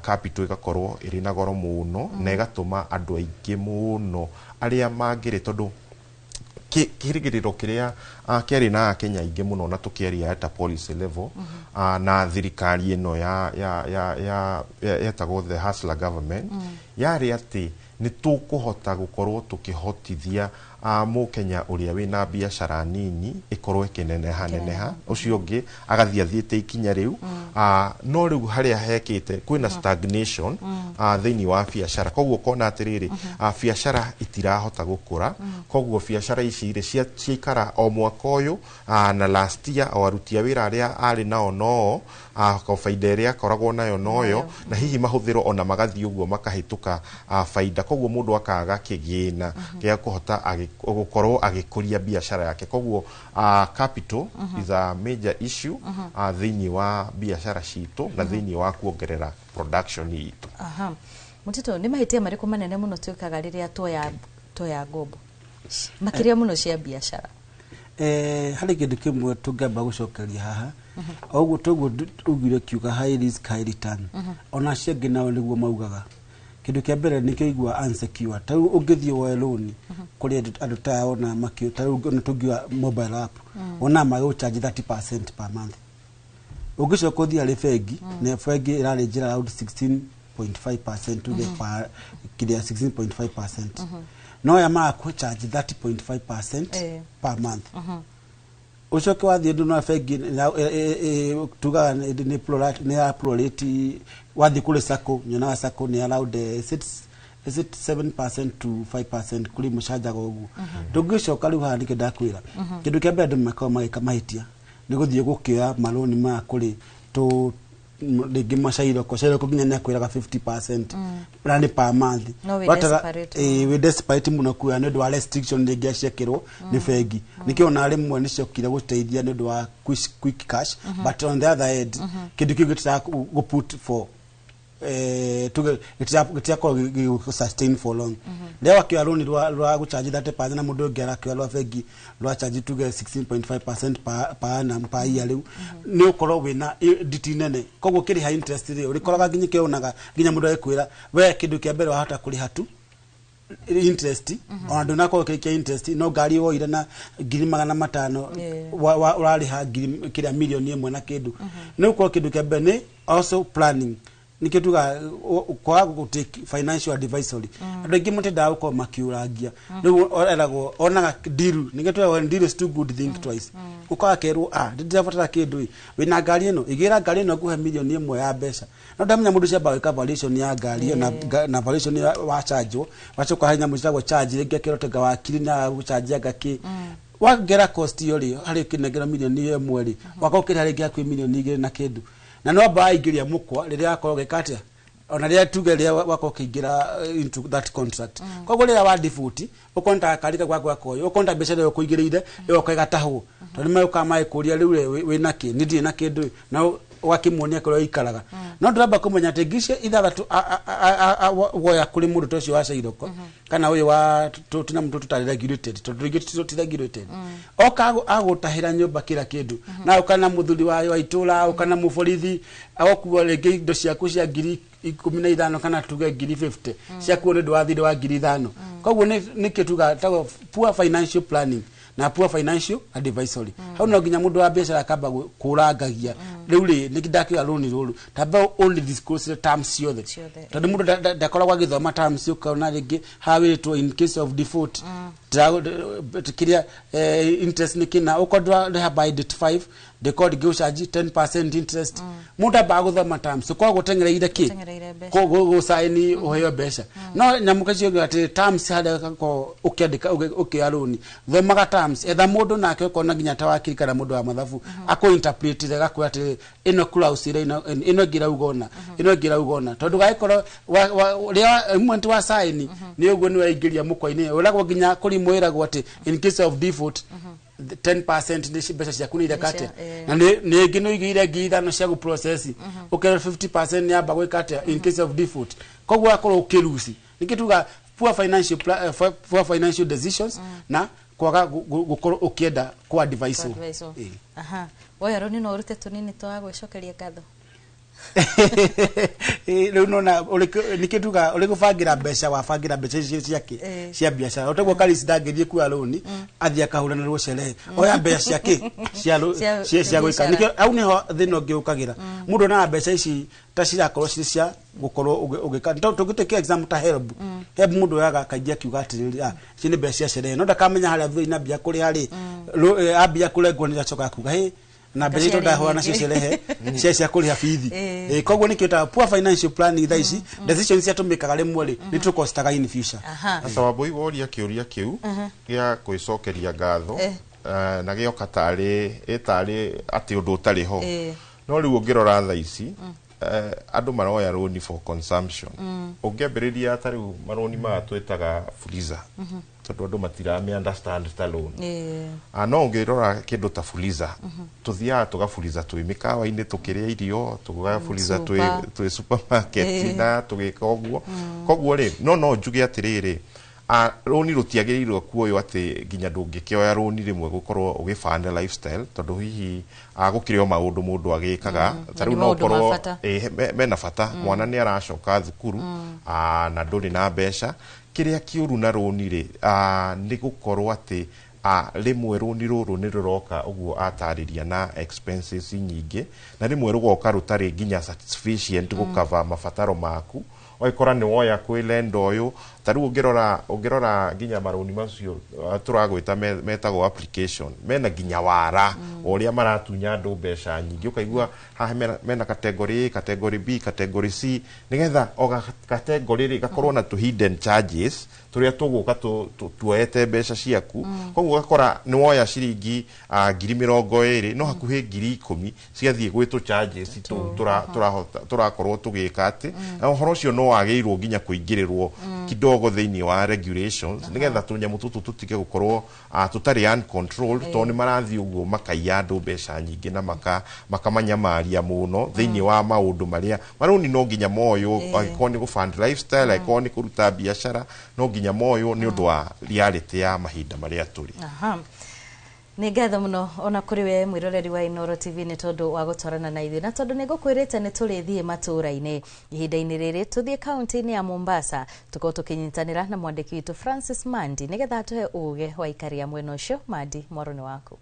capital ĩgakorwo ĩrĩ na goro mũno, na ĩgatũma andũ aingĩ mũno arĩa mangĩrĩ, tondũ kĩrĩgĩrĩro kĩrĩa kĩarĩ na Akenya aingĩ mũno, na tũkĩaria at a policy level, na thirikari ĩno ya yetagwo the Hustler government, yarĩ atĩ nĩ tũkũhota gũkorwo tũkĩhotithia mũkenya ũrĩa wĩna biacara nini ĩkorwo ĩkĩneneha neneha, ũcio ũngĩ agathiĩ athiĩte ikinya rĩu. No rĩu harĩa hekĩte kwĩna stagnation thĩinĩ wa biacara. Koguo ũkona atĩrĩrĩ, biacara itirahota gũkũra. Koguo biacara ici rĩ, ciaikara o mwaka ũyũ na last year, o aruti a wĩra arĩa arĩ nao noo baida ĩrĩa akoragwo nayo noyo, na hihi mahũthĩro ona magathiĩ ũguo makahĩtũka baida. Koguo mũndũ akaga kĩgĩna gĩa kũhota gũkorwo agĩkũria biacara yake. Koguo capital is a major issue thĩinĩ wa biacara citũ na thĩinĩ wa kuongerera production itũ. Aha. Mũtito, nĩ mahĩtia marĩkũ manene mũno twĩkaga rĩrĩa tuoya ngombo, makĩria mũno cia biacara? Harĩ kĩndũ kĩmwe tũngĩamba gũcokeria haha. O ũguo toguo ugire kiuga high risk, high return, ona acio angĩ nao nĩguo maugaga. Kĩndũ kĩa mbere nĩkĩo igua unsecured. Ta rĩu ũngĩthiĩ woe loan kũrĩ andũ ta aya, ona makĩ ta rĩu ona tũngiuga mobile app, wonaga magĩgũcharge 30% per month. Ũngĩcoka ũthiĩ harĩ bengi, na bengi ĩrarĩ njĩra around 16.5%, tuge per kĩrĩa 16.5%, no aya magakũ charge 30.5% per month. Ũcoke wathiĩ ndũ no bengi tugaga nĩ ya prorate. Wathiĩ kũrĩ sacco, nyonaga sacco nĩ around 6, is it 7% to 5%, kũrĩ mũcanjaga ũguo. Ndũngĩcoka rĩu haha nĩkĩo ndakwĩra, kĩndũ kĩa mbere andũ makoragwo magĩka mahĩtia nĩ gũthiĩ gũkĩoya marũni maya kũrĩ tũ rĩngĩ macairoko cairoko, nginya nĩ akwĩraga 50% na nĩ per month. No wĩ desperate. Ĩĩ, wĩ desperate mũno kuoya nĩ ũndũ wa restriction rĩngĩ ciekĩrwo nĩ bengi. Nĩkĩo ona rĩmwe nĩ ciokire gũteithia nĩ ũndũ wa quick cash, but on the other hand kĩndũ kĩu gĩtira gũ put for tuge gĩtirakorwo gĩgũ sustain for long. Rĩrĩa wakĩoya rũni rwa gũcharge 30% na mũndũ ũngĩ arakĩoya rwa bengi rwa charge tuge 16.5% per annum, per year, rĩu nĩ ũkorwo wĩna nditi nene. Koguo kĩrĩha interest rĩ, ũrĩkoraga nginya kĩonaga nginya mũndũ agĩkwĩra we kĩndũ kĩa mbere wahota kũrĩha tu interest, ona ndũnakorwo kĩrĩ interest, no ngari woire na 500,000 ũrarĩha ngiri kĩrĩa 1 million na kĩndũ. Nĩ gũkorwo kĩndũ kĩa mbere nĩ also planning. Nikio tuga kwaga gũ take financial advisory, andũ aingĩ matendaga gũkorwo makiũrangia. Rĩu eragwo onaga deal, nĩkĩo tuga when deal is too good, think twice. Ũkaga kerwo, ah, ndĩrabatara kĩndũ ĩ, wĩna ngari ĩno, igĩra ngari ĩno, nguhe 1 million ya mbeca. No ndamenya mũndũ ũcio ambaga gwĩka valuation ya ngari ĩyo na valuation ya wachanjwo, wacoka harĩ nyamũ ciĩtagwo charge, rĩngĩ akĩrwo tenga wakiri na gũchanjia anga kĩ wangera cost ĩyo rĩ, harĩ ũkĩnengera 1 million rĩ, wakorwo ũkĩrĩha rĩngĩ hakuhĩ 2 million na kĩndũ, na no amba waingĩria mũkwa rĩrĩa wakorwo ũgĩka atĩa, ona rĩrĩa tuge rĩrĩa wakorwo ũkĩingĩra into that contract. Koguo rĩrĩa wa default, ũkona ta gakari kau gaku gakoywo, ũkona ta mbeca ĩrĩa ũkũigĩrĩire ĩgoka ĩgatahwo, tondũ nĩ megũka magĩkũria, rĩu rĩ, wĩna kĩ? Nĩ ndirĩ na kĩndũ ĩ. Na ũgakĩmuonia kũrĩa ũikaraga, no ndũramba kũmenya atĩ 6,000 woya kũrĩ mũndũ ta ũcio wa cairoko kana ũyũ wa tũnyamũ tũtũ tũtarĩ regulated, tondũ rĩngĩ ti regulated, oka agũtahĩra nyũmba kĩra kĩndũ, na ũka na mũthuri wa itũra, ũka na mũborithi, agũkua rĩngĩ indo ciaku cia 15,000 kana tuge 50,000 ciakuo nĩ ũndũ wa thirĩ wa 5,000. Koguo nĩkĩo tuga tagwo poor financial planning na poor financial advisory. Hau no nginya mũndũ wa biacara akamba kũrangagia, rĩu rĩ, nĩ ndakĩoya rũni rũrũ, tamba only disclose the terms ciothe, tondũ mũndũ ndakoragwo agĩthoma terms. Ũkona rĩngĩ hawĩtwo in case of default, kĩrĩa interest nĩ kĩna, ũkorwo ndũrarĩha by date 5, ndĩkorwo ndĩngĩgũchanji 10% interest. Mũndũ ambaga gũthoma terms, ũkoragwo gũteng'ereire kĩ? Gũteng'ereire mbeca. Gũcaini ũheo mbeca, no nyamũ kacio atĩ terms harĩa gakorwo ũkĩandĩka ũkĩoya rũni, thomaga terms, etha mũndũ nake ũkona nginya ta wakiri kana mũndũ wa mathabu akũ interpret gakwĩra atĩ ĩno clause ĩrĩa ĩno ĩngĩ ĩrauga ũna, ĩno ĩngĩ ĩrauga ũna, tondũ gagĩkorwo rĩrĩa moment wa sign nĩ ũguo nĩ waingĩria mũkwa-inĩ. Ũragwo nginya kũrĩ mwĩragwo atĩ in case of default, 10% nĩ mbeca ciaku nĩ ireka atĩa? Na nĩ ĩngĩ nĩ ũigĩire 5,000 cia gũ process, ũkerwo 50% nĩ amba gwĩka atĩa in case of default. Koguo wakorwo ũkĩruci, nĩkĩ tuga poor financial decisions na kwaga gũkorwo ũkĩenda kwa advice. Advisor. Aha, woya rũni no ũrute tũnini twa gwĩcokeria ngatho. Rĩu nona nĩkĩ tuga ũrĩ gũbangĩra mbeca, wabangĩra mbeca icio ciake cia biacara, ũtaguo Karisi ndangĩthiĩ kuoya rũni athiĩ akahũranĩrwo cerehe, oya mbeca ciake cia gwĩka. Biacara. Nĩkĩo hau nĩho thĩna ũngĩ ũkagĩra, mũndũ onaga mbeca ici ta cirakorwo cirĩ cia gũkorwo ũgĩka. Tũngĩtĩkia example ta HELB. HELB mũndũ oyaga kaingĩ akiuga atĩrĩrĩ, ah, ici nĩ mbeca cia cerehe, no ndakamenya harĩa thutha-inĩ ambia kũrĩha rĩ, ambia kũrengwo nĩ acoka kuga hĩ na mbeca itũ ndahũra nacio cerehe cia kũrĩha bithi. Koguo nĩkĩo taga poor financial planning. Thaa ici decisions cia tũmĩkaga rĩmwe rĩ, nĩ tũkostaga in future. Sasa Wambui, woria kĩũria kĩu gĩa kwĩcokeria ngatho, na gĩoka tarĩ ĩtarĩ atĩ ũndũ ũtarĩ ho, no rĩu ũngĩrora thaa ici, andũ maroya rũni for consumption. Ũngĩambĩrĩria ta rĩu marũni maya twĩtaga Fuliza, tondũ andũ matiramĩ understand ta loan. Ah, no ũngĩrora kĩndũ ta Fuliza, tũthiaga tũgafuliza twĩ mĩkawa-inĩ tũkĩrĩa irio, tũgafuliza twĩ super. Twĩ supermarket na tũgĩka ũguo. Koguo rĩ, no njuge atĩrĩrĩ, ah, rũni rũtiagĩrĩirwo kuoywo atĩ nginya ndũngĩkĩoya rũni rĩmwe gũkorwo ũgĩbanda lifestyle, tondũ hihi, ah, gũkĩrĩ o maũndũ mũndũ agĩkaga ta Na rĩu nĩ no maũndũ ma ũkorwo bata. mena bata, mwana nĩ aracoka thukuru, ah, na ndũrĩ na mbeca. Kĩrĩa kĩũru na rũni rĩ, ah, nĩ gũkorwo atĩ, ah, rĩmwe rũni rũrũ nĩ rũroka ũguo atarĩria na expenses nyingĩ, na rĩmwe rũgoka rũtarĩ nginya sufficient gũkava mabataro maku, ũgakora nĩ woya kwĩ lender ũyũ. Ta rĩu ũngĩrora nginya marũni macio, tũragwĩta metagwo application, mena nginya wara o ũrĩa maratunya andũ mbeca nyingĩ. Ũkaigua haha mena category A, category B, category C, nĩgetha o category rĩ gakorwo na tũ hidden charges tũrĩa tũgũka tuoete mbeca ciaku. Koguo ũgakora nĩ woya ciringi 20,000, no hakuhĩ 10,000 cigathiĩ gwĩ tũ charges tũu tũrakorwo tũgĩka atĩ. Na ũhoro ũcio no wagĩrĩirwo nginya kũingĩrĩrwo kidogo thĩinĩ wa regulations, nĩgetha tũnyamũ tũtũ tũtige gũkorwo tũtarĩ uncontrolled, tondũ nĩ marathiĩ ũguo makaiya andũ mbeca nyingĩ na makamanyamaria mũno thĩinĩ wa maũndũ marĩa marũni no nginya moywo, angĩkorwo nĩ gũfund lifestyle, angĩkorwo nĩ kũruta biacara, no nginya moywo nĩ ũndũ wa reality ya mahinda marĩa tũrĩ. Aha. Nĩ ngatho mũno ona kũrĩ we mwĩroreri wa Inooro TV nĩ tondũ wa gũtwarana na ithuĩ, na tondũ nĩ ngũkwĩrĩte nĩ tũrĩthiĩ matũũra-inĩ ihinda-inĩ rĩrĩ, tũthiĩ kaunti-inĩ ya Mombasa, tũkorwo tũkĩnyitanĩra na mwandĩki witũ Francis Mandi nĩgetha atũhe ũgĩ wa aikari a mwena ũcio. Mandi, mwaro nĩ waku.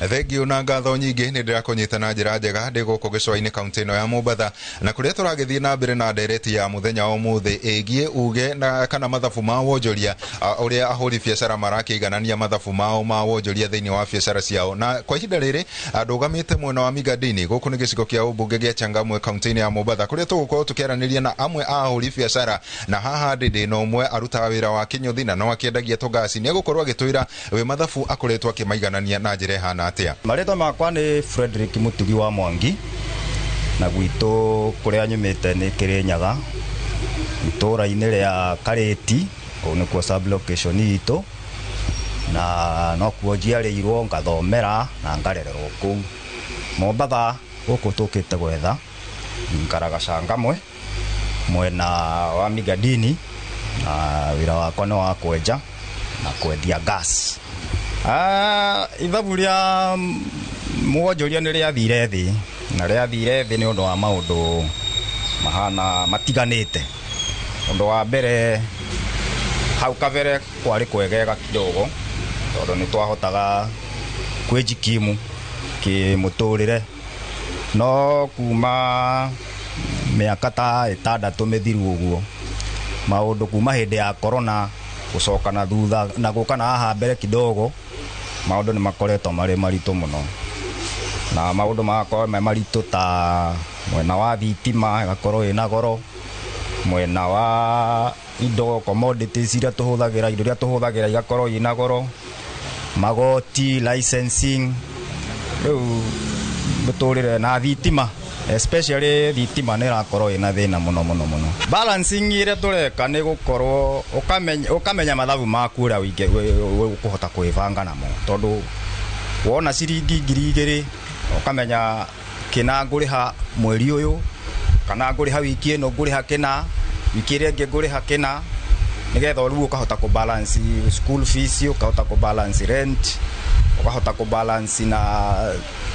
Thengio na ngatho nyingĩ, nĩ ndĩrakũnyita na njĩra njega ndĩ gũkũ gĩcũa-inĩ kaunti ĩno ya Mombatha, na kũrĩa tũragĩthiĩ na mbere na ndereti ya mũthenya wa ũmũthĩ ĩgiĩ uge na kana mathabu ma wonjoria, ũrĩa ahũri biacara marakĩiganania mathabu mao ma wonjoria thĩinĩ wa biacara ciao. Na kwa ihinda rĩrĩ ndũgamĩte mwena wa Migadini, gũkũ nĩ gĩcigo kĩa ũmbunge gĩa Changamwe kaunti-inĩ ya Mombatha, kũrĩa tũgũkorwo tũkĩaranĩria na amwe a ahũri biacara. Na haha ndĩ na ũmwe arutaga wĩra wa kĩnyũthi na no akĩendagia tũngasi. Nĩ egũkorwo agĩtwĩra we mathabu akoretwo akĩmaiganania na njĩra ĩhana atĩa. Marĩtwa makwa nĩ Frederick Mutugi wa Mwangi, na gwitũ kũrĩa nyumĩte nĩ Kĩrĩnyaga, itũũra-inĩ rĩa Karĩti, kũu nĩkuo sub location itũ, na nokuo njiarĩirwo, ngathomera na ngarererwo kũu. Mombatha gũkũ tũkĩte gwetha, ngaraga Changamwe mwena wa Migadini, na wĩra wakwa nĩ wa kwenja na kwendia gas. Ithabu rĩa mwonjoria nĩ rĩathire thĩ, na rĩathire thĩ nĩ ũndũ wa maũndũ mahana matiganĩte. Ũndũ wa mbere, hau kabere kwarĩ kwegega kidogo, tondũ nĩ twahotaga kwĩjikimu kĩmũtũrĩre, no kuma mĩaka ta 6 mĩthiru ũguo, maũndũ kuma hĩndĩ ya corona gũcoka na thutha na gũka na haha mbere kidogo, maũndũ nĩ makoretwo marĩ maritũ mũno, na maũndũ magakorwo me maritũ ta mwena wa thitima ĩgakorwo ĩna goro, mwena wa indo commodities iria tũhũthagĩra, indo iria tũhũthagĩra igakorwo ina goro, magoti, licensing, rĩu mũtũrĩre na thitima, especially thitima nĩ ĩrakorwo ĩna thĩna mũno mũno mũno. Balancing ĩrĩa tũreka nĩ gũkorwo ũkamenya mathabu maku ũrĩa ũkũhota kwĩbanga namo, tondũ wona ciringi 2000 ũkamenya kĩna ngũrĩha mweri ũyũ, kana ngũrĩha wiki ĩno ngũrĩha kĩna, wiki ĩrĩa ĩngĩ ngũrĩha kĩna, nĩgetha rĩu ũkahota kũ balance school fees, ũkahota kũ balance rent, ũkahota kũ balance na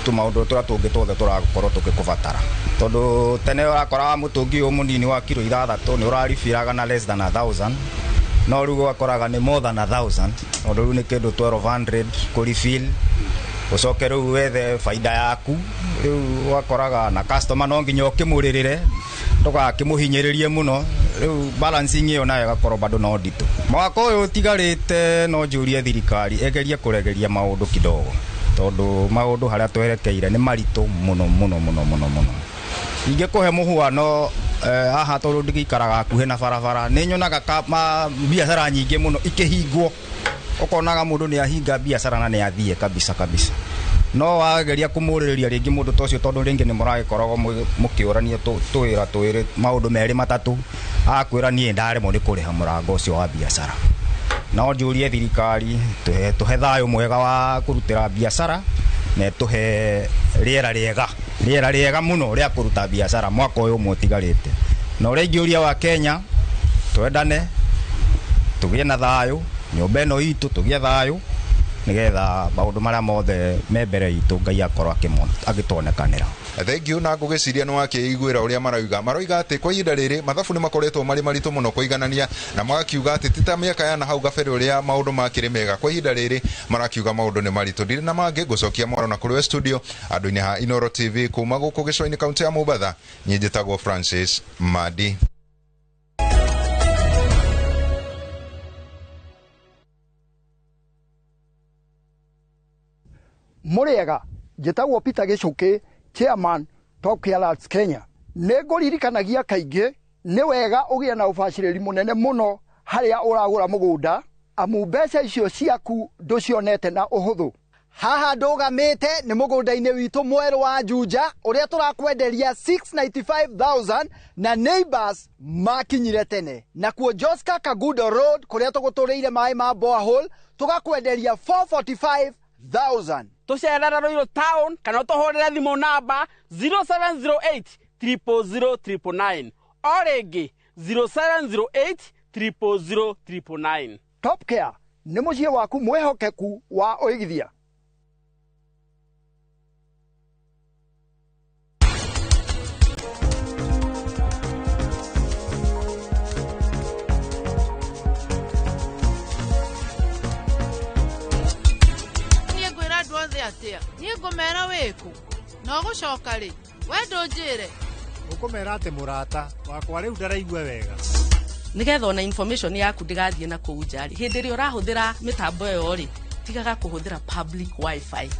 tũmaũndũ tũrĩa tũngĩ tuothe tũrakorwo tũgĩkũbatara. Tondũ tene ũrakoraga mũtũngi ũyũ mũnini wa kiro 6 nĩ ũraribiraga na less than 1000, no rĩu ũgakoraga nĩ more than 1000, tondũ rĩu nĩ kĩndũ 1200 kũ refill, ũcoke rĩu wethe faida yaku. Rĩu ũgakoraga na customer no nginya ũkĩmũrĩrĩre, ndũgakĩmũhinyĩrĩrie mũno. Rĩu balancing ĩyo nayo ĩgakorwo bado no nditũ. Mwaka ũyũ ũtigarĩte no njũrie thirikari ĩgerie kũregeria maũndũ kidogo, tondũ maũndũ harĩa twerekeire nĩ maritũ mũno mũno mũno mũno mũno. Ingĩkũhe mũhuano haha, tondũ ndigĩikaraga hakuhĩ na barabara, nĩ nyonaga biacara nyingĩ mũno ikĩhingwo, ũkonaga mũndũ nĩ ahinga biacara na nĩ athiĩ kabisa kabisa. No wageria kũmũrĩrĩria rĩngĩ mũndũ ta ũcio, tondũ rĩngĩ nĩ mũragĩkoragwo mũkĩũrania tũwĩra twĩrĩ maũndũ merĩ matatũ, akwĩra niĩ ndaremwo nĩ kũrĩha mũrango ũcio wa biacara. No njũrie thirikari tũhe thayũ mwega wa kũrutĩra biacara, na tũhe rĩera rĩega, rĩera rĩega mũno rĩa kũruta biacara mwaka ũyũ ũmwe ũtigarĩte. Na ũrĩa ingĩũria wa Kenya, twendane, tũgĩe na thayũ, nyũmba ĩno itũ tũgĩe thayũ, nĩgetha maũndũ marĩa mothe me mbere itũ Ngai akorwo agĩtuonekanĩra. Thengio, na ngũgĩciria nĩ wakĩiguĩra ũrĩa maroiga atĩ kwa ihinda rĩrĩ mathabu nĩ makoretwo marĩ maritũ mũno kũiganania, na magakiuga atĩ ti ta mĩaka ya na hau gabere ũrĩa maũndũ makĩrĩ mega. Kwa ihinda rĩrĩ marakiuga maũndũ nĩ maritũ. Ndirĩ na mangĩ, ngũcokia mwaro na kũrĩ we studio andũ-inĩ ha Inooro TV kuma gũkũ gĩcũa-inĩ kaunti ya Mombatha. Niĩ njĩtagwo Francis Madi. Mũrĩega, njĩtagwo Peter Gĩcũkĩ, chairman Top Care Kenya. Nĩ ngũririkanagia kaingĩ nĩ wega ũgĩe na ũbacĩrĩri mũnene mũno harĩa ũragũra mũgũnda, amu mbeca icio ciaku ndũcionete na ũhũthũ. Haha ndũgamĩte nĩ mũgũnda-inĩ witũ mwerũ wa Juja ũrĩa tũrakwenderia 695,000 na neighbors makinyire tene. Nakuo Joska Kagudo Road kũrĩa tũgũtũrĩire maĩ ma borehole tũgakwenderia 445,000. Tũcerere Ruiru town kana ũtũhũrĩre thimũ namba 0708 000 999, o rĩngĩ 0708 000 999. Top Care nĩ mũciĩ waku mwĩhokeku wa ũigithia. Niĩ ngwĩra andũ othe atĩ Atĩa niĩ ngũmera wĩkũ na ũgũcoka rĩ we ndũnjĩre Ũkũmera atĩ mũrata wakwa rĩu ndaraigua wega. Nigetha ona information yaku ndĩgathiĩ na kũu nja rĩ, hĩndĩ ĩrĩa ũrahũthĩra mĩtambo ĩyo rĩ, tigaga kũhũthĩra public wifi.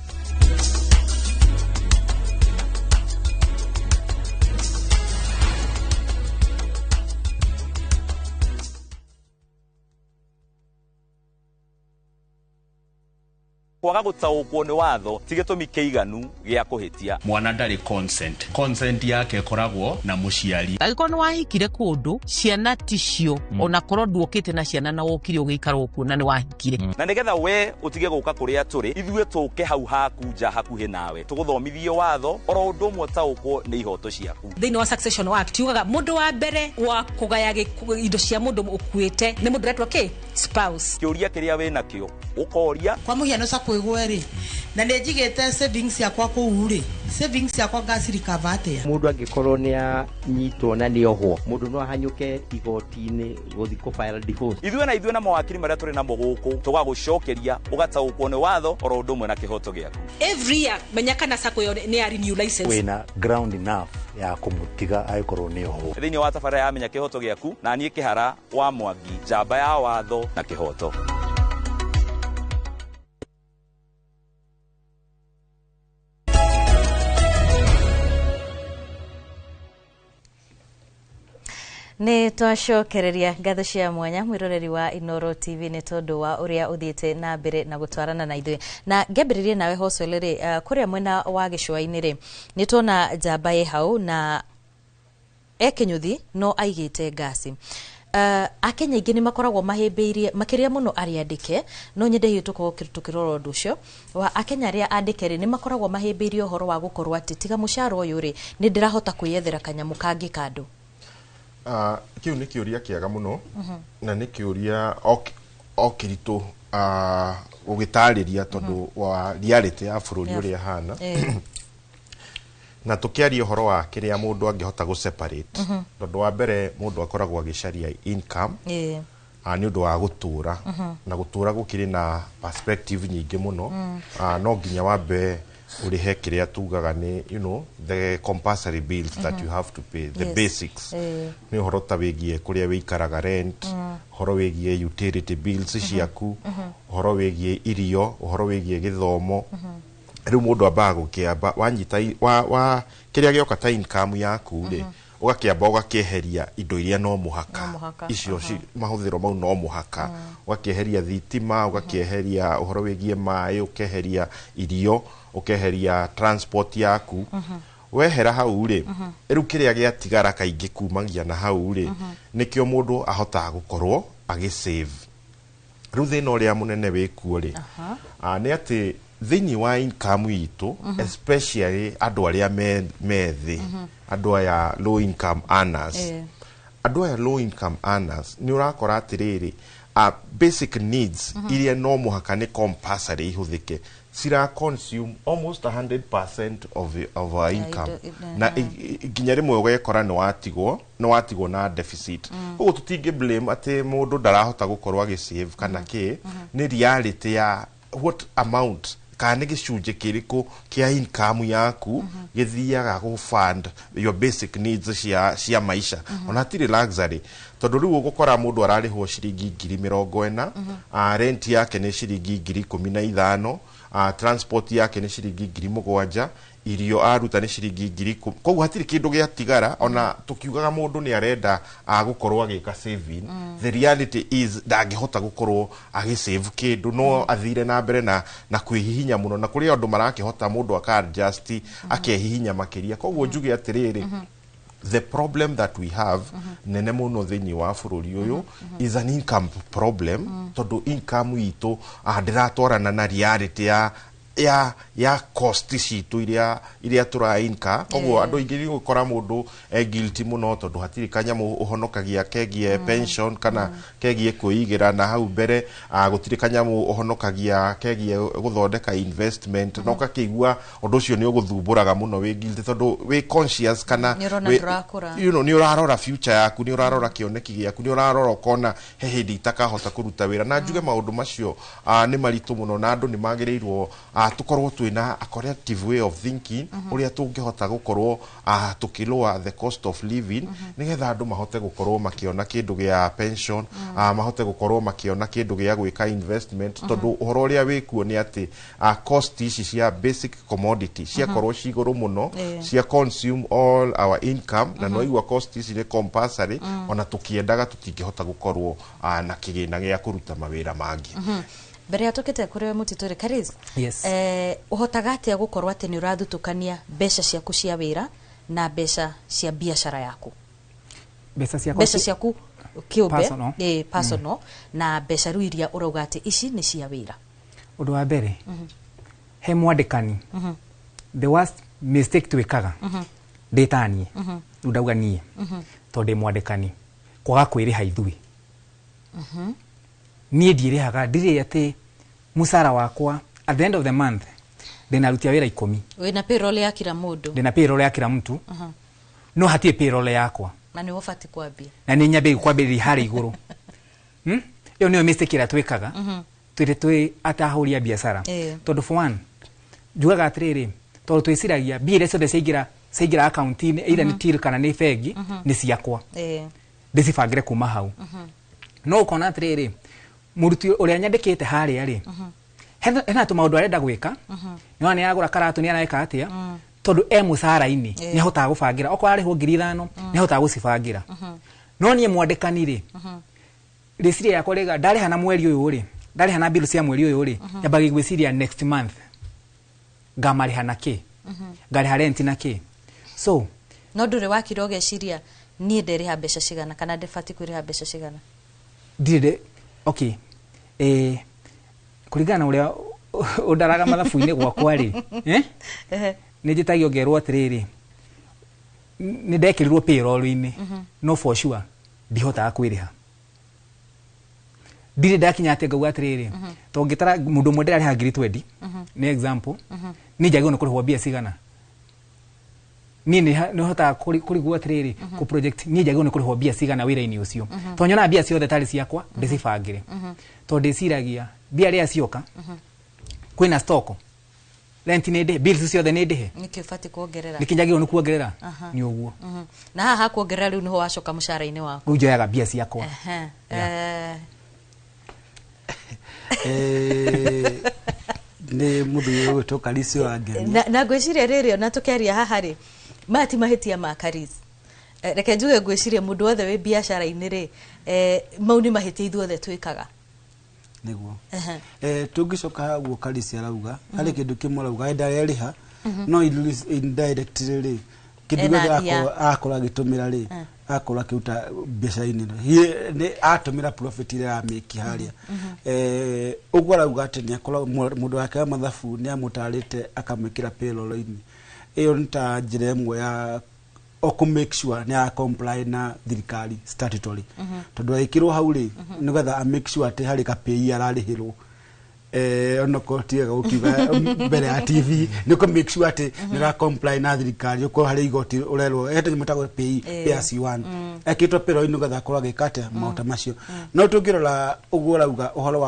Kwaga gũtaũkwo nĩ watho ti gĩtũmi kĩiganu gĩa kũhĩtia. Mwana ndarĩ consent, consent yake ĩkoragwo na mũciari. Angĩkorwo nĩ wahikire kũndũ ciana ticio, ona korwo nduokĩte na ciana na wokire ũgĩikara okuo na nĩ wahikire. Na nĩgetha we ũtige gũka kũrĩa tũrĩ, ithuĩ tũke hau haku nja hakuhĩ nawe, tũgũthomithie watho oro ũndũ ũmwe, ũtaũkwo nĩ ihoto ciaku. Thĩinĩ wa Succession Act yugaga mũndũ wa mbere wa kũgaya indo cia mũndũ ũkuĩte nĩ mũndũ ũretwo kĩ spouse. Kĩũria kĩrĩa wĩ nakĩo ũkoria. Kwa mũhiano sacco ĩgwe rĩ, na nĩ njigĩte savings yakwa kũu rĩ, savings yakwa ngacirikava atĩa? Mũndũ angĩkorwo nĩ anyitwo na nĩ ohwo, mũndũ no ahanyũke igoti-inĩ gũthiĩ kũ file divorce? Ithuĩ na ithuĩ na mawakiri marĩa tũrĩ namo gũkũ tũgagũcokeria, ũgataũkwo nĩ watho oro ũndũ ũmwe na kĩhoto gĩaku. Every year menya kana sacco ĩyo nĩ ya renew license. Wĩna ground enough ya kũmũtiga angĩkorwo nĩ ohwo. Thĩinĩ wa tabarĩra ya Menya Kĩhoto Gĩaku na niĩ Kĩhara wa Mwangi, njamba ya watho na kĩhoto. Nĩ twacokereria ngatho cia mwanya mwĩroreri wa Inoro TV nĩ tondũ wa ũrĩa ũthiĩte na mbere na gũtwarana na ithuĩ. Na ngĩambĩrĩrie nawe Hoswell rĩ, kũrĩa mwena wa gĩcũa-inĩ rĩ, nĩ tuona njamba ĩ hau na e kĩnyũthi no aigĩte ngasi. Akenya aingĩ nĩ makoragwo mahĩmbĩirie makĩria mũno arĩa andĩke, no nyende hihi tũkorwo tũkĩrora ũndũ ũcio wa Akenya arĩa andĩke rĩ, nĩ makoragwo mahĩmbĩirie ũhoro wa gũkorwo atĩ tiga mũcara ũyũ rĩ, nĩ ndĩrahota kwĩyethera kanyamũ kangĩ kando. Kĩu nĩ kĩũria kĩega mũno na nĩ kĩũria o kĩritũ gũgĩtarĩria tondũ wa reality ya bũrũri ũrĩa ĩhana. Na tũkĩaria ũhoro wa kĩrĩa mũndũ angĩhota gũ separate, tondũ wa mbere mũndũ akoragwo agĩcaria income nĩ ũndũ wa gũtũra, na gũtũra gũkĩrĩ na perspective nyingĩ mũno. No nginya wambe ũrĩhe kĩrĩa tugaga nĩ the compulsory bills that you have to pay, the basics. Nĩ ũhoro ta wĩgiĩ kũrĩa wĩikaraga, rent, ũhoro wĩgiĩ utility bills ciaku, ũhoro wĩgiĩ irio, ũhoro wĩgiĩ gĩthomo. Rĩu mũndũ ambaga gũkĩamba wanyita wa kĩrĩa gĩoka ta income yaku rĩ, ũgakĩamba ũgakĩeheria indo iria no mũhaka. No mũhaka, icio mahũthĩro mau no mũhaka, ũgakĩeheria thitima, ũgakĩeheria ũhoro wĩgiĩ maĩ, ũkeheria irio, ũkeheria transport yaku. Wehera hau rĩ, rĩu kĩrĩa gĩatigara kaingĩ kumagia na hau rĩ, nĩkĩo mũndũ ahotaga gũkorwo agĩ save. Rĩu thĩna ũrĩa mũnene wĩkuo rĩ, nĩ atĩ thĩinĩ wa income itũ, especially andũ arĩa me thĩ, andũ aya low income earners, andũ aya low income earners nĩ ũrakora atĩrĩrĩ, basic needs iria no mũhaka nĩ compulsory ihũthĩke cira consume almost 100% of our income, na nginya rĩmwe ũgekora nĩ watigwo na deficit. Koguo tũtingĩ blame atĩ mũndũ ndarahota gũkorwo agĩ kana kĩ, nĩ reality ya what amount kana nĩ gĩcunjĩ kĩrĩkũ kĩa income yaku gĩthiaga gũ fund your basic needs cia maica. Ona hatirĩ luxury, tondũ rĩu ũgũkora mũndũ ararĩhwo ciringi 40,000, rent yake nĩ ciringi 15,000, transport yake nĩ ciringi 7,000, irio aruta nĩ ciringi 10,000. Koguo hatirĩ kĩndũ gĩatigara. Ona tũkiugaga mũndũ nĩ arenda gũkorwo agĩka saving, the reality is ndangĩhota gũkorwo agĩ save kĩndũ, no athire na mbere na kwĩhihinya mũno, na kũrĩ andũ marakĩhota mũndũ aka adjust akehihinya makĩria. Koguo njuge atĩrĩrĩ, the problem that we have nene mũno thĩinĩ wa bũrũri ũyũ is an income problem, tondũ income itũ ndĩratwarana na reality ya cost citũ iria tũrainka. Koguo andũ aingĩ nĩ ũgũkora mũndũ e guilty mũno tondũ hatirĩ kanyamũ ũhonokagia kegie pension kana kegie kwĩigĩra na hau mbere, gũtirĩ kanyamũ ũhonokagia kegie gũthondeka investment, na ũgakĩigua ũndũ ũcio nĩ ũgũthumbũraga mũno, wĩ guilty tondũ wĩ conscious kana Nĩ ũrona ndũrakũra. Nĩ ũrarora future yaku, nĩ ũrarora kĩoneki gĩaku, nĩ ũrarora ũkona he hĩndĩ itakahota kũruta wĩra. Na njuge maũndũ macio nĩ maritũ mũno na andũ nĩ magĩrĩirwo Tukorwo twina a collective way of thinking uria tungihota gukorwo tukilower the cost of living, nigetha andu mahote gukorwo makiona kindu gia pension, mahote gukorwo makiona kindu gia gwika investment, tondu uhoro uria wikuo ni ati cost ici cia basic commodity ciakorwo ciguru muno, cia consume all our income, na no igua cost ici ni compulsory, ona tukiendaga tutingihota gukorwo na kigina gia kuruta mawira mangi. Mbere ya tũkĩte kũrĩ we Mũtitũ rĩ, Karis, Yes. ũhotaga atĩa gũkorwo atĩ nĩ ũrathutũkania mbeca ciaku cia wĩra na mbeca cia biacara yaku? Mbeca ciakwa mbeca ciaku kĩũmbe, Personal. Personal, na mbeca rĩu iria ũrauga atĩ ici nĩ cia wĩra. Ũndũ wa mbere, he mwandĩkani, the worst mistake twĩkaga, ndĩ ta niĩ, rĩu ndauga niĩ tondũ ndĩ mwandĩkani, kwaga kwĩrĩha ithuĩ. Niĩ ndiĩrĩhaga, ndirĩ atĩ mũcara wakwa at the end of the month ndĩna aruti a wĩra 10. Wĩna payroll ya kila mũndũ. Ndĩna payroll ya kila mtu, no hatirĩ payroll yakwa. Na nĩ ũbatiĩ kwambia. Na nĩ nyambĩrĩrie kwambĩrĩria harĩa igũrũ. Ĩyo nĩyo mistake ĩrĩa twĩkaga twĩrĩ twĩ atahũri a biacara, tondũ for one njugaga atĩrĩrĩ, tondũ twĩciragia mbia iria ciothe ciaingĩra akaunti-inĩ, either nĩ till kana nĩ bengi, nĩ ciakwa, ndĩcibangĩre kuma hau. No ũkona atĩrĩrĩ, mũruti ũrĩa nyandĩkĩte harĩa rĩ, hena tũmaũndũ arenda gwĩka, nĩwona nĩ aragũra karatũ, nĩ areka atĩa, tondũ e mũcara-inĩ, nĩ ahotaga gũbangĩra okorwo ararĩhwo 5,000, nĩ ahotaga gũcibangĩra. No niĩ mwandĩkani rĩ, rĩciria yakwa rĩga ndarĩha na mweri ũyũ rĩ, ndarĩha na bill cia mweri ũyũ rĩ, nyambagia gwĩciria next month ngamarĩha na kĩ, ngarĩha rent na kĩ, so No ndũrĩ wakira ũgeciria niĩ nderĩha mbeca cigana kana ndĩbatiĩ kwĩrĩha mbeca cigana? Ndirĩ. Okay, kũringana na ũrĩa ũndaraga mathabu-inĩ gwakwa rĩ, nĩ njĩtagio ngerwo atĩrĩrĩ, nĩ ndekĩrirwo payroll-inĩ, no for sure ndihotaga kwĩrĩha. Ndirĩ ndakinya atĩ ngauga atĩrĩrĩ, tondũ ngĩtara mũndũ ũmwe ndĩrarĩha 20,000, nĩ example, niĩ njagĩrĩirwo nĩ kũrĩhwo mbia cigana? Niĩ nĩ hotaga kũrigwo atĩrĩrĩ, kũ project niĩ njagĩrĩirwo nĩ kũrĩhwo mbia cigana wĩra-inĩ ũcio, tondũ nyonaga mbia ciothe tarĩ ciakwa ndĩcibangĩre, tondũ ndĩciragia mbia rĩrĩa cioka kwĩna stock, rent nĩ ndĩhe, bills ciothe nĩ ndĩhe. Nĩkĩ ũbatiĩ kuongerera? Nĩkĩ njagĩrĩirwo nĩ kuongerera? Nĩ ũguo. Na haha hakuongerera rĩu nĩho wacoka mũcara-inĩ waku. Rĩu njoyaga mbia ciakwa. Nĩ mũthuri ũgwĩtwo Karisi wa Ngemi. Na ngwĩciria rĩrĩ ona tũkĩaria haha rĩ, maya ti mahĩtia ma Karis. Reke njuge ngwĩciria mũndũ wothe wĩ biacara-inĩ rĩ, mau nĩ mahĩtia ithuothe twĩkaga. Nĩguo. Tũngĩcoka guo Karisi arauga, harĩ kĩndũ kĩmwe arauga ndarerĩha, no indirectly rĩ, kĩndũ Ena gĩothe mbia. akorwo agĩtũmĩra rĩ, akorwo akĩruta biacara-inĩ ĩno. Hi- nĩ atũmĩra profit ĩrĩa aramĩki harĩa. Ũguo arauga atĩ nĩ akoragwo mũndũ wake wa mathabu nĩ amũtarĩte akamwĩkĩra payroll-inĩ. Ĩyo nĩ ta njĩra ĩmwe ya o kũ make sure nĩ ara comply na thirikari statutory, tondũ agĩkĩrwo hau rĩ, nĩgetha a make sure atĩ harĩ ka pay ararĩhĩrwo, onokorwo ti wega gũkiuga mbere ya TV, nĩ kũ make sure atĩ nĩ ũra comply na thirikari, ũkorwo harĩ igoti ũrerwo hete mũtagwo pay, pay as you earn, ekĩtwo payroll nĩgetha akorwo agĩka atĩa maũndũ ta macio. No tũngĩrora ũguo ũrauga ũhoro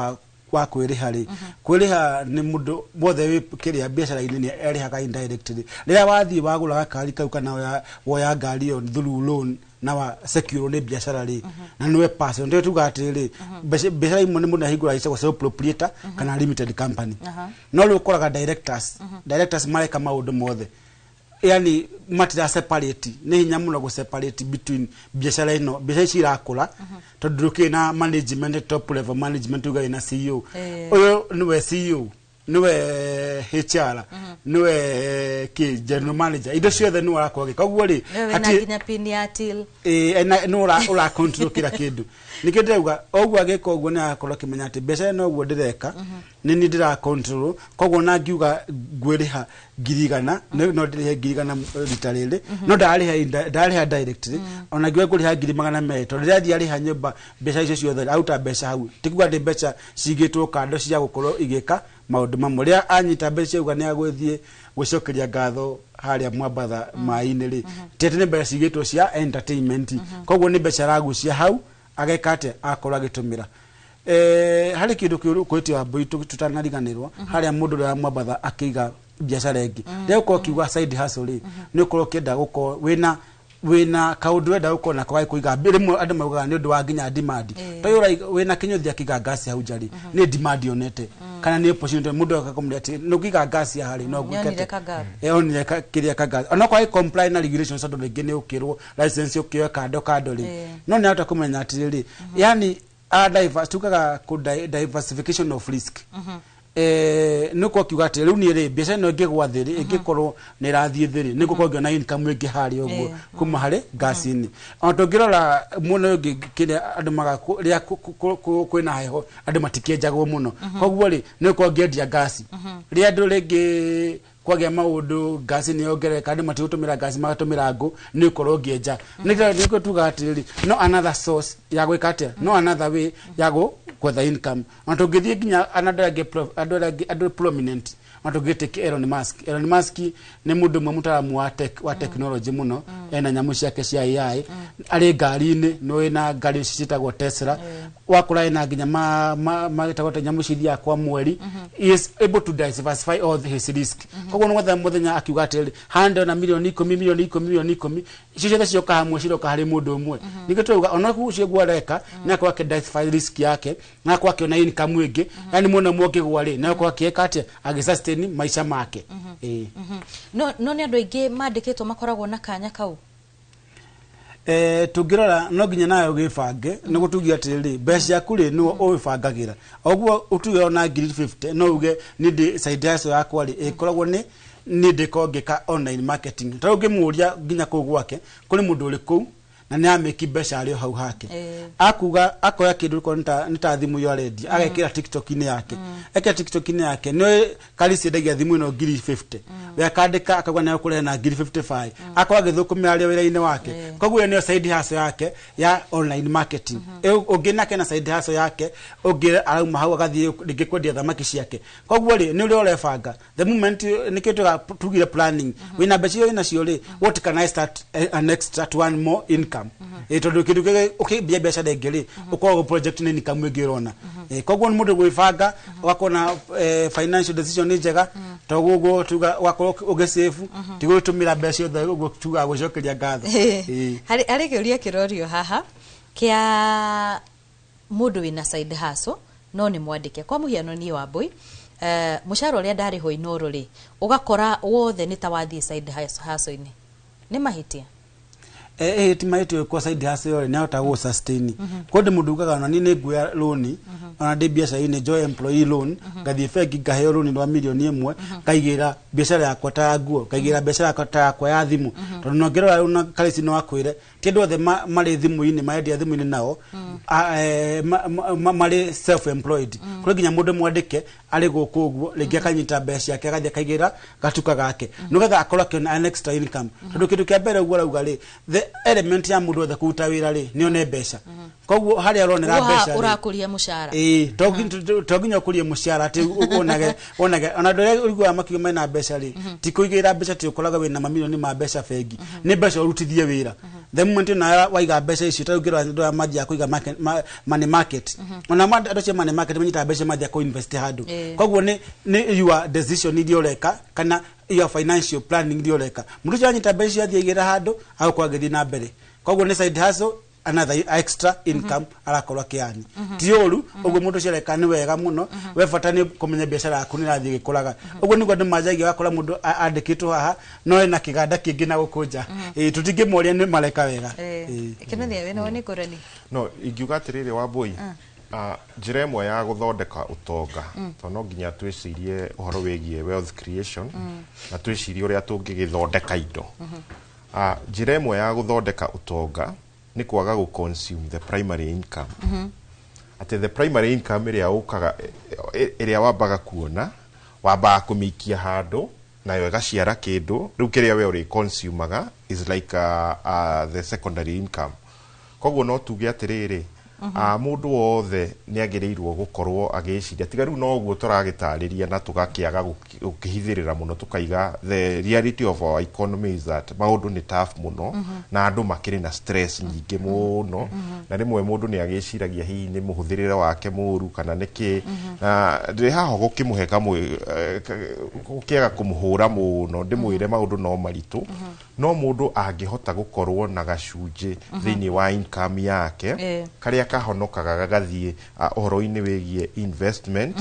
wa kwĩrĩha rĩ, kwĩrĩha nĩ mũndũ wothe wĩ kĩrĩa biacara-inĩ nĩ erĩhaga indirectly. Rĩrĩa wathiĩ wagũra gakari kau kana woya ngari ĩyo through loan na wa secure nĩ biacara rĩ, na nĩwe person, ndio tuga atĩrĩrĩ, biacara imwe nĩ mũndũ ahingũraga icagwo sole proprietor kana limited company, no rĩu ũkoraga directors mareka maũndũ mothe, yani matira separate, nĩ hinya mũno gũ separate between biacara ĩno, biacara ici irakũra, tondũ ndũkĩrĩ na management, top level management, uga ina CEO, ũyũ nĩwe CEO, nĩwe HR, nĩwe kĩ general manager, indo ciothe nĩwe ũrakorwo agĩka. Koguo rĩ, Nĩwe wĩna nginya pin ya till. Nĩ ũra control kila kĩndũ. Nĩkĩo ndĩrauga ũguo agĩka ũguo nĩ arakorwo akĩmenya atĩ mbeca ĩno ũguo ndĩreka nĩ niĩ ndĩra control, koguo na ngiuga ngwĩrĩha 100,000, no ndĩrĩhe 100,000 rita rĩrĩ, no ndararĩha directly, ona ngiuga ngũrĩha 200,000, tondũ rĩrĩa athiĩ arĩha nyũmba mbeca icio ciothe aruta mbeca hau, ti kuga atĩ mbeca cigĩtwo kando cia gũkorwo igĩka maũndũ mamwe. Rĩrĩa anyita mbeca ciauga nĩ agũthiĩ gwĩcokeria ngatho harĩa Mwambatha maĩ-inĩ rĩ, ti atĩ nĩ mbeca cigĩtwo cia entertainment, koguo nĩ mbeca aragucia hau ageka atĩa, akorwo agĩtũmĩra. Harĩ kĩndũ kĩũru kwĩtia Wambui tũtanariganĩrwo harĩa mũndũ ũrĩa mwambatha akĩiga biacara ĩngĩ rĩrĩa ũkorwo ũkiuga side hustle rĩ, nĩ ũkorwo ũkĩenda gũkorwo wĩna kaũndũ ũrenda gũkorwo nako ga kũiga. Rĩmwe andũ maugaga nĩ ũndũ wa nginya demand. Tondũ wĩna kĩnyũthi akĩiga ngasi hau nja rĩ, nĩ demand yonete kana nĩ opportunity. Mũndũ akamũria atĩ nĩ ũkĩiga ngasi haha rĩ, no gwĩka Nĩonire atĩa? ka gap. Onire kĩrĩa kagathi onokorwo ĩ comply na regulations, tondũ rĩngĩ nĩ ũkĩrwo license ũkĩoe kando kando rĩ, no nĩ ahota kũmenya atĩrĩrĩ, yani a diverse, tugaga kũ diversification of risk. Nĩ ũkorwo ũkiuga atĩ rĩu niĩ rĩ, biacara ĩno ĩngĩgwa thĩ rĩ, ĩngĩkorwo nĩ ĩrathiĩ thĩ rĩ, nĩ ngũkorwo ngĩona income ĩngĩ harĩa ũguo kuma harĩ ngasi-inĩ. Ona tũngĩrora mwena ũyũ ũngĩ, kĩrĩa andũ maga rĩrĩa kwĩna heho andũ matikĩenjagwo mũno. Koguo rĩ, nĩ ũkorwo ngĩendia ngasi rĩrĩa andũ rĩngĩ kwagĩa maũndũ, ngasi nĩ yongerereka, andũ matigũtũmĩra ngasi magatũmĩra ngũ, nĩ ũkorwo ngĩenja. Nĩkĩo tugaga atĩrĩrĩ, no another source ya gwĩka atĩa, no another way ya gwetha income. Ona tũngĩthiĩ nginya ana andũ arĩa angĩ andũ arĩa angĩ, andũ prominent, ona tũngĩtĩkia Elon Musk. Elon Musk nĩ mũndũ ũmwe mũtaaramu wa tech, wa technology mũno. Ena nyamũ ciake cia AI, arĩ ngari-inĩ, nĩ wĩna ngari ici ciĩtagwo Tesla, wakora ena nginya magĩtagwo ta nyamũ cithiaga kwa mweri. He is able to diversify all his risk. Koguo nĩ gwetha mũthenya akiuga atĩrĩrĩ, haha ndĩrona milioni 10, milioni 10, milioni 10, icio ciothe cioka hamwe ciroka harĩ mũndũ ũmwe. Ningĩ tũrauga ona ũcio ũguo areka nĩ akorwo akĩ diversify risk yake na akorwo akĩona income ĩngĩ, yani mwena ũmwe ũngĩgwa rĩ, nĩ akorwo akĩeka atĩa, agĩ sustain maica make. Ĩĩ. No nĩ andũ aingĩ mandĩkĩtwo makoragwo na kanya kau. Tũngĩrora no nginya nawe ũgĩbange, nĩ gũtugia atĩrĩrĩ, mbeca ciaku rĩ, nĩwe ũgĩbangagĩra. Ũguo ũtuge ona ngiri 50, no uge niĩ ndĩ side hustle yakwa rĩ, ĩkoragwo nĩ niĩ ndĩkorwo ngĩka online marketing. Ta rĩu ũngĩmũria nginya kũu gwake kũrĩ mũndũ ũrĩ kũu na nĩ amĩki mbeca arĩ o hau hake. Akuga akoya kĩndũ korwo nĩ ta thimũ ĩyo arendia, agekĩra TikTok-inĩ yake, ekĩra TikTok-inĩ yake, nĩ karisi endagia thimũ ĩno ngiri 50, we akandĩka akauga nĩ ekũrehe na ngiri 55, akorwo agĩthũkũmĩra arĩ o wĩra-inĩ wake. Koguo ĩyo nĩyo side hustle yake ya online marketing. Ũngĩ nake na side hustle yake, ũngĩ arauma hau agathiĩ rĩngĩ kwendia thamaki ciake. Koguo rĩ, nĩ ũrĩa ũrebanga. The moment nĩkĩo tugire planning, wĩna mbeca iria wĩnacio rĩ, what can I start an extra to earn more income? Tondũ kĩndũ kĩngĩ ũkĩambia biacara ĩngĩ rĩ, ũkoragwo project nĩ income ĩngĩ ũrona. Koguo nĩ mũndũ gwĩbanga, ũgakorwo na financial decision nĩ njega, to ũguo tuga ũgakorwo ũgĩsave, ti gũtũmĩra mbeca ciothe ũguo tugaga gũcokeria ngatho. Harĩ kĩũria kĩrorio haha kĩa mũndũ wĩna side hustle no nĩ mwandĩke. Kwa mũhiano niĩ Wambui, mũcara ũrĩa ndarĩhwo Inoro rĩ, ũgakora wothe nĩ ta wathiĩ side hustle-inĩ, nĩ mahĩtia? Ti mahĩtia. Kwa side hustle rĩ, nĩ ahotaga gũ sustain. Kũndĩ mũndũ ugaga ona niĩ nĩ nguoya loan, ona ndĩ biacara-inĩ njoe employee loan, ngathiĩ bengi ngaheo loan rwa milioni 1, ngaigĩra biacara yakwa ta ya nguo, ngaigĩra biacara yakwa ta yakwa ya thimũ. Tondũ no ngĩrora rĩu na Karĩci no akwĩre ti andũ othe marĩ thimũ-inĩ, marendia thimũ-inĩ nao marĩ self employed. Kũrĩ nginya mũndũ mwandĩke arĩ gũkũ ũguo, rĩngĩ akanyita mbeca ciake agathiĩ akaigĩra gatuka gake nĩgetha akorwo akĩona an extra income. Tondũ kĩndũ kĩa mbere ũguo arauga rĩ, the element ya mũndũ wothe kũruta wĩra rĩ, nĩ one mbeca. Koguo harĩa ũronera Ũguo haha mbeca rĩ, ũrakũria mũcara. Ĩĩ, to nginya ũkũrie mũcara atĩ wonage ona andũ arĩa ũiguaga makiuga mena mbeca rĩ, ti kũigĩra mbeca, ti ũkoraga wĩna mamirioni ma mbeca bengi, nĩ mbeca ũrutithie wĩra. The moment na waiga mbeca icio, ta rĩu ngĩrora andũ arĩa mathiaga kũiga money market, ona andũ acio money market manyitaga mbeca mathiaga kũ invest handũ. Koguo nĩ your decision iria ũreka kana your financial planning iria ũreka. Mũndũ ũcio anyita mbeca icio athiĩ aigĩra handũ, agũkorwo agĩthiĩ na mbere. Koguo nĩ side hustle, another extra income arakorwo akĩani. Ti ũru ũguo mũndũ ũcio areka, nĩ wega mũno. We bata nĩ kũmenya biacara yaku nĩ ĩrathiĩ ĩgĩkũraga. Ũguo nĩguo andũ manjagia, wakora mũndũ andĩkĩtwo haha no ena kĩganda kĩngĩ na gũkũ nja. Ĩĩ, tũtingĩmoria nĩ mareka wega. Ĩĩ. Kĩnuthia, wĩna woni ngũrani? No ingiuga atĩrĩrĩ Wambui, njĩra ĩmwe ya gũthondeka ũtonga, tondũ no nginya twĩcirie ũhoro wĩgiĩ wealth creation na twĩcirie ũrĩa tũngĩgĩthondeka indo. Njĩra ĩmwe ya gũthondeka ũtonga nĩ kwaga gũ consume the primary income, atĩ the primary income ĩrĩa ũkaga, ĩrĩa wambaga kuona, wambaga kũmĩikia handũ nayo ĩgaciara kĩndũ. Rĩu kĩrĩa we ũrĩ consumaga is like the secondary income. Koguo no tuge atĩrĩrĩ, Mũndũ wothe nĩ agĩrĩirwo gũkorwo agĩciria, tiga rĩu no ũguo tũragĩtarĩria na tũgakĩaga gũkĩhithĩrĩra mũno, tũkaiga the reality of our economy is that maũndũ nĩ tough mũno, na andũ makĩrĩ na stress nyingĩ mũno, na rĩmwe mũndũ nĩ agĩciragia hihi nĩ mũhũthĩrĩre wake mũru kana nĩ kĩ. Na ndĩrĩ haha gũkĩmũhe kamwe gũkĩaga kũmũhũra mũno, ndĩmwĩre maũndũ no maritũ, no mũndũ angĩhota gũkorwo na gacunjĩ thĩinĩ wa income yake karĩa kahonokaga gagathiĩ ũhoro-inĩ wĩgiĩ investment,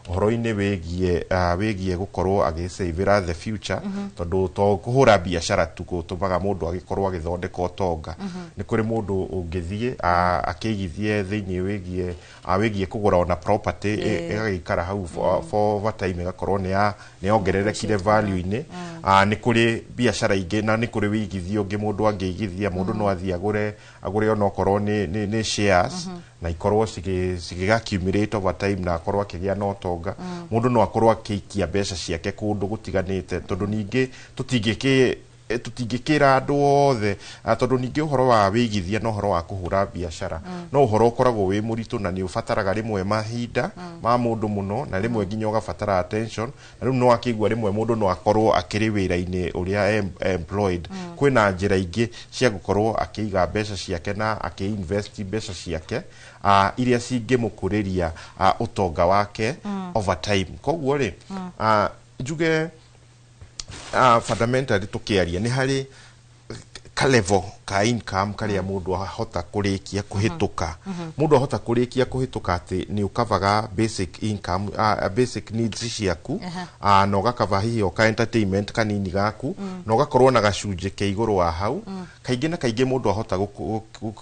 ũhoro-inĩ wĩgiĩ gũkorwo agĩcĩvĩra the future, tondũ to kũhũra biacara tu gũtũmaga mũndũ agĩkorwo agĩthondeka ũtonga. Nĩ kũrĩ mũndũ ũngĩthiĩ akĩigithie thĩinĩ wĩgiĩ kũgũra ona property, ĩgagĩikara hau for over time, ĩgakorwo nĩ yongererekire value-inĩ. Nĩ kũrĩ biacara ingĩ na nĩ kũrĩ wĩigithio ũngĩ mũndũ angĩigithia. Mũndũ no athiĩ agũre onokorwo nĩ shares, na ikorwo cigĩ accumulate over time na akorwo akĩgĩa na ũtonga. Mũndũ no akorwo akĩikia mbeca ciake kũndũ gũtiganĩte, tondũ ningĩ tũtingĩkĩra andũ othe, tondũ ningĩ ũhoro wa wĩigithia na ũhoro wa kũhũra biacara no ũhoro ũkoragwo wĩ mũritũ, na nĩ ũbataraga rĩmwe mahinda ma mũndũ mũno, na rĩmwe nginya ũgabatara attention. Na rĩu no akĩigua rĩmwe mũndũ no akorwo akĩrĩ wĩra-inĩ ũrĩa employed, kwĩna njĩra ingĩ cia gũkorwo akĩiga mbeca ciake na akĩinvest mbeca ciake, iria cingĩmũkũrĩria ũtonga wake over time. Koguo rĩ, njuge fundamentally tũkĩaria nĩ harĩ ka level ka income karĩa mũndũ ahota kũrĩkia kũhĩtũka. Mũndũ ahota kũrĩkia kũhĩtũka atĩ nĩ ũkavaga basic income, basic needs ciaku, na ũgakava hihi o ka entertainment kanini gaku, na ũgakorwo na gacunjĩ ke igũrũ wa hau. Kaingĩ na kaingĩ mũndũ ahota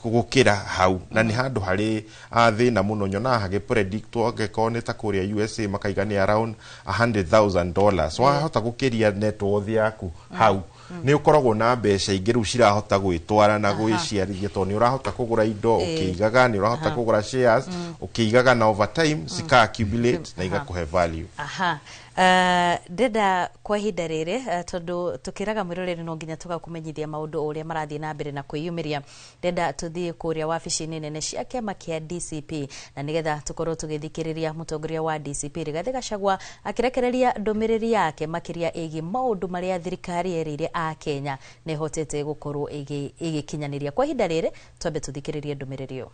gũkĩra hau, na nĩ handũ harĩ thĩna mũno nyonaga hagĩ predict, angĩkorwo nĩ ta kũrĩa USA makaiga nĩ around $100,000. Wahota gũkĩria net worth yaku hau, nĩ ũkoragwo na mbeca ingĩ rĩu cirahota gwĩtwara na gwĩciarithia, tondũ nĩ ũrahota kũgũra indo ũkĩigaga, nĩ ũrahota kũgũra shares ũkĩigaga, na over time cika accumulate na igakũhe value. Aha. Ndenda kwa ihinda rĩrĩ, tondũ tũkĩraga mwĩroreri no nginya tũgakũmenyithia maũndũ o ũrĩa marathiĩ na mbere na kwĩyumĩria, ndenda tũthiĩ kũrĩa wabici-inĩ nene cia kĩama kĩa DCP, na nĩgetha tũkorwo tũgĩthikĩrĩria mũtongoria wa DCP Rigathĩ Gachagua akĩrekereria ndũmĩrĩri yake makĩria ĩgiĩ maũndũ marĩa thirikari yerĩire a Kenya nĩ ĩhotete gũkorwo ĩgĩkinyanĩria. Kwa ihinda rĩrĩ twambe tũthikĩrĩrie ndũmĩrĩri ĩyo.